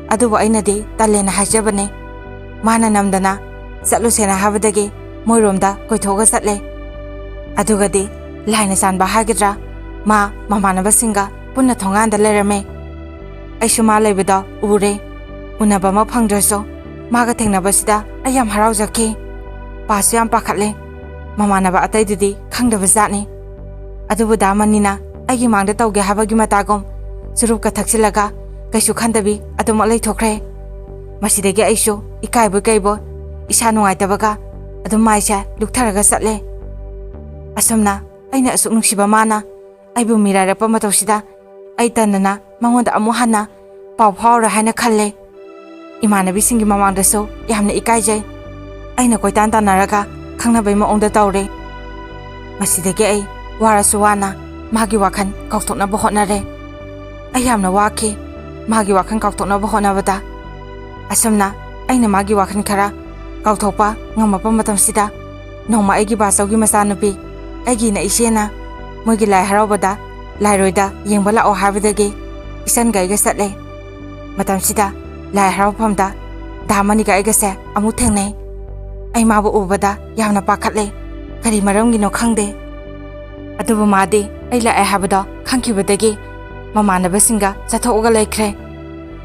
ꯑꯗꯨꯕꯨ ꯑꯩꯅꯗꯤ ꯇꯜꯂꯦꯅ ꯍꯥꯏꯖꯕꯅꯦ꯫ ꯃꯥꯅ ꯅꯝꯗꯅ ꯆꯠꯂꯨꯁꯦꯅ ꯍꯥꯏꯕꯗꯒꯤ ꯃꯣꯏꯔꯣꯝꯗ ꯀꯣꯏꯊꯣꯛꯑꯒ ꯆꯠꯂꯦ꯫ ꯑꯗꯨꯒꯗꯤ ꯂꯥꯏꯅ ꯆꯥꯟꯕ ꯍꯥꯏꯒꯗ꯭ꯔꯥ, ꯃꯥ ꯃꯃꯥꯟꯅꯕꯁꯤꯡꯒ ꯄꯨꯟꯅ ꯊꯣꯡꯒꯥꯟꯗ ꯂꯩꯔꯝꯃꯦ꯫ ꯑꯩꯁꯨ ꯃꯥ ꯂꯩꯕꯗꯣ ꯎꯔꯦ꯫ ꯎꯅꯕꯃꯛ ꯐꯪꯗ꯭ꯔꯁꯨ ꯃꯥꯒ ꯊꯦꯡꯅꯕꯁꯤꯗ ꯑꯩ ꯌꯥꯝ ꯍꯔꯥꯎꯖꯈꯤ꯫ ꯄꯥꯁꯨ ꯌꯥꯝ ꯄꯥꯈꯠꯂꯦ꯫ ꯃꯃꯥꯟꯅꯕ ꯑꯇꯩꯗꯨꯗꯤ ꯈꯪꯗꯕ ꯖꯥꯠꯅꯤ꯫ ꯑꯗꯨꯕꯨ ꯗꯥ ꯃꯅꯤꯅ ꯑꯩꯒꯤ ꯃꯥꯡꯗ ꯇꯧꯒꯦ ꯍꯥꯏꯕꯒꯤ ꯃꯇꯥꯒꯨꯝ ꯆꯨꯔꯨꯞꯀ ꯊꯛꯆꯤꯜꯂꯒ ꯀꯩꯁꯨ ꯈꯟꯗꯕꯤ ꯑꯗꯨꯃꯛ ꯂꯩꯊꯣꯛꯈ꯭ꯔꯦ꯫ ꯃꯁꯤꯗꯒꯤ ꯑꯩꯁꯨ ꯏꯀꯥꯏꯕꯣꯏ ꯀꯩꯕꯣꯏ ꯏꯁꯥ ꯅꯨꯡꯉꯥꯏꯇꯕꯒ ꯑꯗꯨꯝ ꯃꯥꯏꯁꯦ ꯂꯨꯛꯊꯔꯒ ꯆꯠꯂꯦ꯫ ꯑꯁꯨꯝꯅ ꯑꯩꯅ ꯑꯁꯨꯛ ꯅꯨꯡꯁꯤꯕ ꯃꯥꯅ ꯑꯩꯕꯨ ꯃꯤꯔꯥꯏꯔꯛꯄ ꯃꯇꯧꯁꯤꯗ ꯑꯩ ꯇꯟꯗꯅ ꯃꯉꯣꯟꯗ ꯑꯃꯨꯛ ꯍꯟꯅ ꯄꯥꯎ ꯐꯥꯎꯔꯣꯏ ꯍꯥꯏꯅ ꯈꯜꯂꯦ꯫ ꯏꯃꯥꯟꯅꯕꯤꯁꯤꯡꯒꯤ ꯃꯃꯥꯡꯗꯁꯨ ꯌꯥꯝꯅ ꯏꯀꯥꯏꯖꯩ꯫ ꯑꯩꯅ ꯀꯣꯏꯇꯥꯟ ꯇꯥꯟꯅꯔꯒ ꯈꯪꯅꯕꯩ ꯃꯑꯣꯡꯗ ꯇꯧꯔꯦ꯫ ꯃꯁꯤꯗꯒꯤ ꯑꯩ ꯋꯥꯔꯁꯨ ꯋꯥꯅ ꯃꯥꯒꯤ ꯋꯥꯈꯜ ꯀꯥꯎꯊꯣꯛꯅꯕ ꯍꯣꯠꯅꯔꯦ꯫ ꯑꯩ ꯌꯥꯝꯅ ꯋꯥꯈꯤ ꯃꯥꯒꯤ ꯋꯥꯈꯜ ꯀꯥꯎꯊꯣꯛꯅꯕ ꯍꯣꯠꯅꯕꯗ꯫ ꯑꯁꯨꯝꯅ ꯑꯩꯅ ꯃꯥꯒꯤ ꯋꯥꯈꯜ ꯈꯔ ꯀꯥꯎꯊꯣꯛꯄ ꯉꯝꯃꯛꯄ ꯃꯇꯝꯁꯤꯗ, ꯅꯣꯡꯃ ꯑꯩꯒꯤ ꯕꯥꯆꯧꯒꯤ ꯃꯆꯥꯅꯨꯄꯤ, ꯑꯩꯒꯤ ꯏꯅ ꯏꯆꯦꯅ ꯃꯣꯏꯒꯤ ꯂꯥꯏ ꯍꯔꯥꯎꯕꯗ ꯂꯥꯏꯔꯣꯏꯗ ꯌꯦꯡꯕ ꯂꯥꯛꯑꯣ ꯍꯥꯏꯕꯗꯒꯤ ꯏꯆꯟꯒ ꯑꯩꯒ ꯆꯠꯂꯦ꯫ ꯃꯇꯝꯁꯤꯗ ꯂꯥꯏ ꯍꯔꯥꯎꯐꯝꯗ ꯗꯥ ꯃꯅꯤꯒ ꯑꯩꯒꯁꯦ ꯑꯃꯨꯛ ꯊꯦꯡꯅꯩ꯫ ꯑꯩ ꯃꯥꯕꯨ ꯎꯕꯗ ꯌꯥꯝꯅ ꯄꯥꯈꯠꯂꯦ꯫ ꯀꯔꯤ ꯃꯔꯝꯒꯤꯅꯣ ꯈꯪꯗꯦ꯫ ꯑꯗꯨꯕꯨ ꯃꯥꯗꯤ ꯑꯩ ꯂꯥꯛꯑꯦ ꯍꯥꯏꯕꯗꯣ ꯈꯪꯈꯤꯕꯗꯒꯤ ꯃꯃꯥꯟꯅꯕꯁꯤꯡꯒ ꯆꯠꯊꯣꯛꯑꯒ ꯂꯩꯈ꯭ꯔꯦ꯫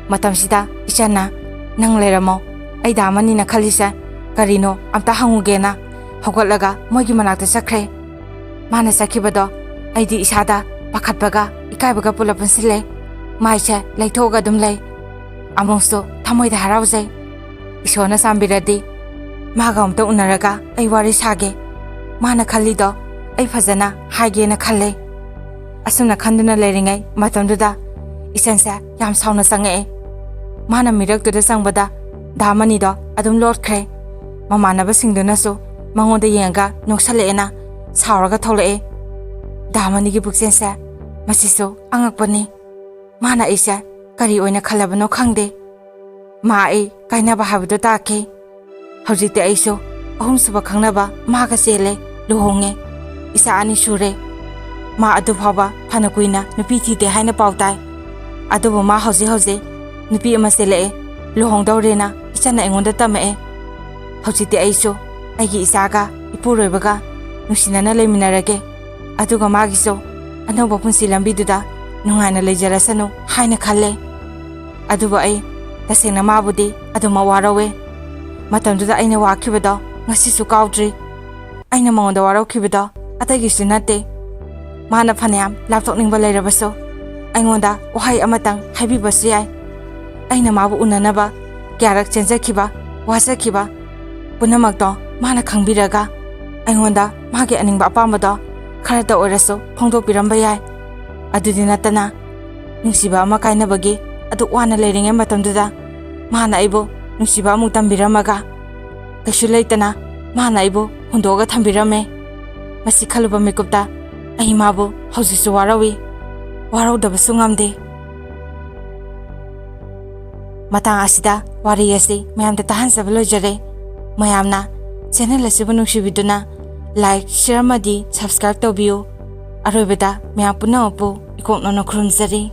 ꯃꯇꯝꯁꯤꯗ ꯏꯆꯟꯅ, "ꯅꯪ ꯂꯩꯔꯝꯃꯣ, ꯑꯩ ꯗꯥ ꯃꯅꯤꯅ ꯈꯜꯂꯤꯁꯦ ꯀꯔꯤꯅꯣ ꯑꯝꯇ ꯍꯪꯉꯨꯒꯦꯅ" ꯍꯧꯒꯠꯂꯒ ꯃꯣꯏꯒꯤ ꯃꯅꯥꯛꯇ ꯆꯠꯈ꯭ꯔꯦ꯫ ꯃꯥꯅ ꯆꯠꯈꯤꯕꯗꯣ ꯑꯩꯗꯤ ꯏꯁꯥꯗ ꯄꯥꯈꯠꯄꯒ ꯏꯀꯥꯏꯕꯒ ꯄꯨꯂꯞ ꯄꯨꯟꯁꯤꯜꯂꯦ꯫ ꯃꯥꯏꯁꯦ ꯂꯩꯊꯣꯛꯑꯒ ꯑꯗꯨꯝ ꯂꯩ꯫ ꯑꯃꯨꯛꯁꯨ ꯊꯃꯣꯏꯗ ꯍꯔꯥꯎꯖꯩ꯫ ꯏꯁꯣꯔꯅ ꯆꯥꯟꯕꯤꯔꯗꯤ ꯃꯥꯒ ꯑꯃꯨꯛꯇ ꯎꯅꯔꯒ ꯑꯩ ꯋꯥꯔꯤ ꯁꯥꯒꯦ꯫ ꯃꯥꯅ ꯈꯜꯂꯤꯗꯣ ꯑꯩ ꯐꯖꯅ ꯍꯥꯏꯒꯦꯅ ꯈꯜꯂꯦ꯫ ꯑꯁꯨꯝꯅ ꯈꯟꯗꯨꯅ ꯂꯩꯔꯤꯉꯩ ꯃꯇꯝꯗꯨꯗ ꯏꯆꯟꯁꯦ ꯌꯥꯝ ꯁꯥꯎꯅ ꯆꯪꯉꯛꯑꯦ꯫ ꯃꯥꯅ ꯃꯤꯔꯛꯇꯨꯗ ꯆꯪꯕꯗ ꯗꯥ ꯃꯅꯤꯗꯣ ꯑꯗꯨꯝ ꯂꯣꯠꯈ꯭ꯔꯦ꯫ ꯃꯃꯥꯟꯅꯕꯁꯤꯡꯗꯨꯅꯁꯨ ꯃꯉꯣꯟꯗ ꯌꯦꯡꯉꯒ ꯅꯣꯛꯁꯜꯂꯛꯑꯦꯅ ꯁꯥꯎꯔꯒ ꯊꯣꯛꯂꯛꯑꯦ꯫ ꯗꯥ ꯃꯅꯤꯒꯤ ꯄꯨꯛꯆꯦꯜꯁꯦ ꯃꯁꯤꯁꯨ ꯑꯉꯛꯄꯅꯤ꯫ ꯃꯥꯅ ꯑꯩꯁꯦ ꯀꯔꯤ ꯑꯣꯏꯅ ꯈꯜꯂꯕꯅꯣ ꯈꯪꯗꯦ꯫ ꯃꯥ ꯑꯩ ꯀꯥꯏꯅꯕ ꯍꯥꯏꯕꯗꯣ ꯇꯥꯈꯤ꯫ ꯍꯧꯖꯤꯛꯇꯤ ꯑꯩꯁꯨ ꯑꯍꯨꯝꯁꯨꯕ ꯈꯪꯅꯕ ꯃꯥꯒ ꯆꯦꯜꯂꯦ, ꯂꯨꯍꯣꯡꯉꯦ꯫ ꯏꯆꯥ ꯑꯅꯤ ꯁꯨꯔꯦ꯫ ꯃꯥ ꯑꯗꯨ ꯐꯥꯎꯕ ꯐꯅ ꯀꯨꯏꯅ ꯅꯨꯄꯤ ꯊꯤꯗꯦ ꯍꯥꯏꯅ ꯄꯥꯎ ꯇꯥꯏ꯫ ꯑꯗꯨꯕꯨ ꯃꯥ ꯍꯧꯖꯤꯛ ꯍꯧꯖꯤꯛ ꯅꯨꯄꯤ ꯑꯃ ꯆꯦꯜꯂꯛꯑꯦ, ꯂꯨꯍꯣꯡꯗꯧꯔꯦꯅ ꯏꯆꯟꯅ ꯑꯩꯉꯣꯟꯗ ꯇꯝꯃꯛꯑꯦ꯫ ꯍꯧꯖꯤꯛꯇꯤ ꯑꯩꯁꯨ ꯑꯩꯒꯤ ꯏꯆꯥꯒ ꯏꯄꯨꯔꯣꯏꯕꯒ ꯅꯨꯡꯁꯤꯅꯅ ꯂꯩꯃꯤꯟꯅꯔꯒꯦ꯫ ꯑꯗꯨꯒ ꯃꯥꯒꯤꯁꯨ ꯑꯅꯧꯕ ꯄꯨꯟꯁꯤ ꯂꯝꯕꯤꯗꯨꯗ ꯅꯨꯡꯉꯥꯏꯅ ꯂꯩꯖꯔꯁꯅꯨ ꯍꯥꯏꯅ ꯈꯜꯂꯦ꯫ ꯑꯗꯨꯕꯨ ꯑꯩ ꯇꯁꯦꯡꯅ ꯃꯥꯕꯨꯗꯤ ꯑꯗꯨꯃꯛ ꯋꯥꯔꯧꯋꯦ꯫ ꯃꯇꯝꯗꯨꯗ ꯑꯩꯅ ꯋꯥꯈꯤꯕꯗꯣ ꯉꯁꯤꯁꯨ ꯀꯥꯎꯗ꯭ꯔꯤ꯫ ꯑꯩꯅ ꯃꯉꯣꯟꯗ ꯋꯥꯔꯧꯈꯤꯕꯗꯣ ꯑꯇꯩꯒꯤꯁꯨ ꯅꯠꯇꯦ꯫ ꯃꯥꯅ ꯐꯅꯌꯥꯝ ꯂꯥꯞꯊꯣꯛꯅꯤꯡꯕ ꯂꯩꯔꯕꯁꯨ ꯑꯩꯉꯣꯟꯗ ꯋꯥꯍꯩ ꯑꯃꯇꯪ ꯍꯥꯏꯕꯤꯕꯁꯨ ꯌꯥꯏ꯫ ꯑꯩꯅ ꯃꯥꯕꯨ ꯎꯅꯅꯕ ꯀꯌꯥꯔꯛ ꯆꯦꯟꯖꯈꯤꯕ, ꯋꯥꯖꯈꯤꯕ ꯄꯨꯝꯅꯃꯛꯇꯣ ꯃꯥꯅ ꯈꯪꯕꯤꯔꯒ ꯑꯩꯉꯣꯟꯗ ꯃꯥꯒꯤ ꯑꯅꯤꯡꯕ ꯑꯄꯥꯝꯕꯗꯣ ꯈꯔꯇ ꯑꯣꯏꯔꯁꯨ ꯐꯣꯡꯗꯣꯛꯄꯤꯔꯝꯕ ꯌꯥꯏ꯫ ꯑꯗꯨꯗꯤ ꯅꯠꯇꯅ ꯅꯨꯡꯁꯤꯕ ꯑꯃ ꯀꯥꯏꯅꯕꯒꯤ ꯑꯗꯨꯛ ꯋꯥꯅ ꯂꯩꯔꯤꯉꯩ ꯃꯇꯝꯗꯨꯗ ꯃꯥꯅ ꯑꯩꯕꯨ ꯅꯨꯡꯁꯤꯕ ꯑꯃꯨꯛ ꯇꯝꯕꯤꯔꯝꯃꯒ ꯀꯩꯁꯨ ꯂꯩꯇꯅ ꯃꯥꯅ ꯑꯩꯕꯨ ꯍꯨꯟꯗꯣꯛꯑꯒ ꯊꯝꯕꯤꯔꯝꯃꯦ꯫ ꯃꯁꯤ ꯈꯜꯂꯨꯕ ꯃꯤꯀꯨꯞꯇ ꯑꯩ ꯃꯥꯕꯨ ꯍꯧꯖꯤꯛꯁꯨ ꯋꯥꯔꯧꯏ, ꯋꯥꯔꯧꯗꯕꯁꯨ ꯉꯝꯗꯦ꯫ ꯃꯇꯥꯡ ꯑꯁꯤꯗ ꯋꯥꯔꯤ ꯑꯁꯤ ꯃꯌꯥꯝꯗ ꯇꯥꯍꯟꯖꯕ ꯂꯣꯏꯖꯔꯦ꯫ ꯃꯌꯥꯝꯅ ꯆꯦꯅꯦꯜ ꯑꯁꯤꯕꯨ ꯅꯨꯡꯁꯤꯕꯤꯗꯨꯅ ꯂꯥꯏꯛ, ꯁꯤꯌꯔ ꯑꯃꯗꯤ ꯁꯕꯁꯀ꯭ꯔꯥꯏꯕ ꯇꯧꯕꯤꯌꯨ꯫ ꯑꯔꯣꯏꯕꯗ ꯃꯌꯥꯝ ꯄꯨꯝꯅꯃꯛꯄꯨ ꯏꯀꯣꯛ ꯅꯧꯅ ꯈꯨꯔꯨꯝꯖꯔꯤ꯫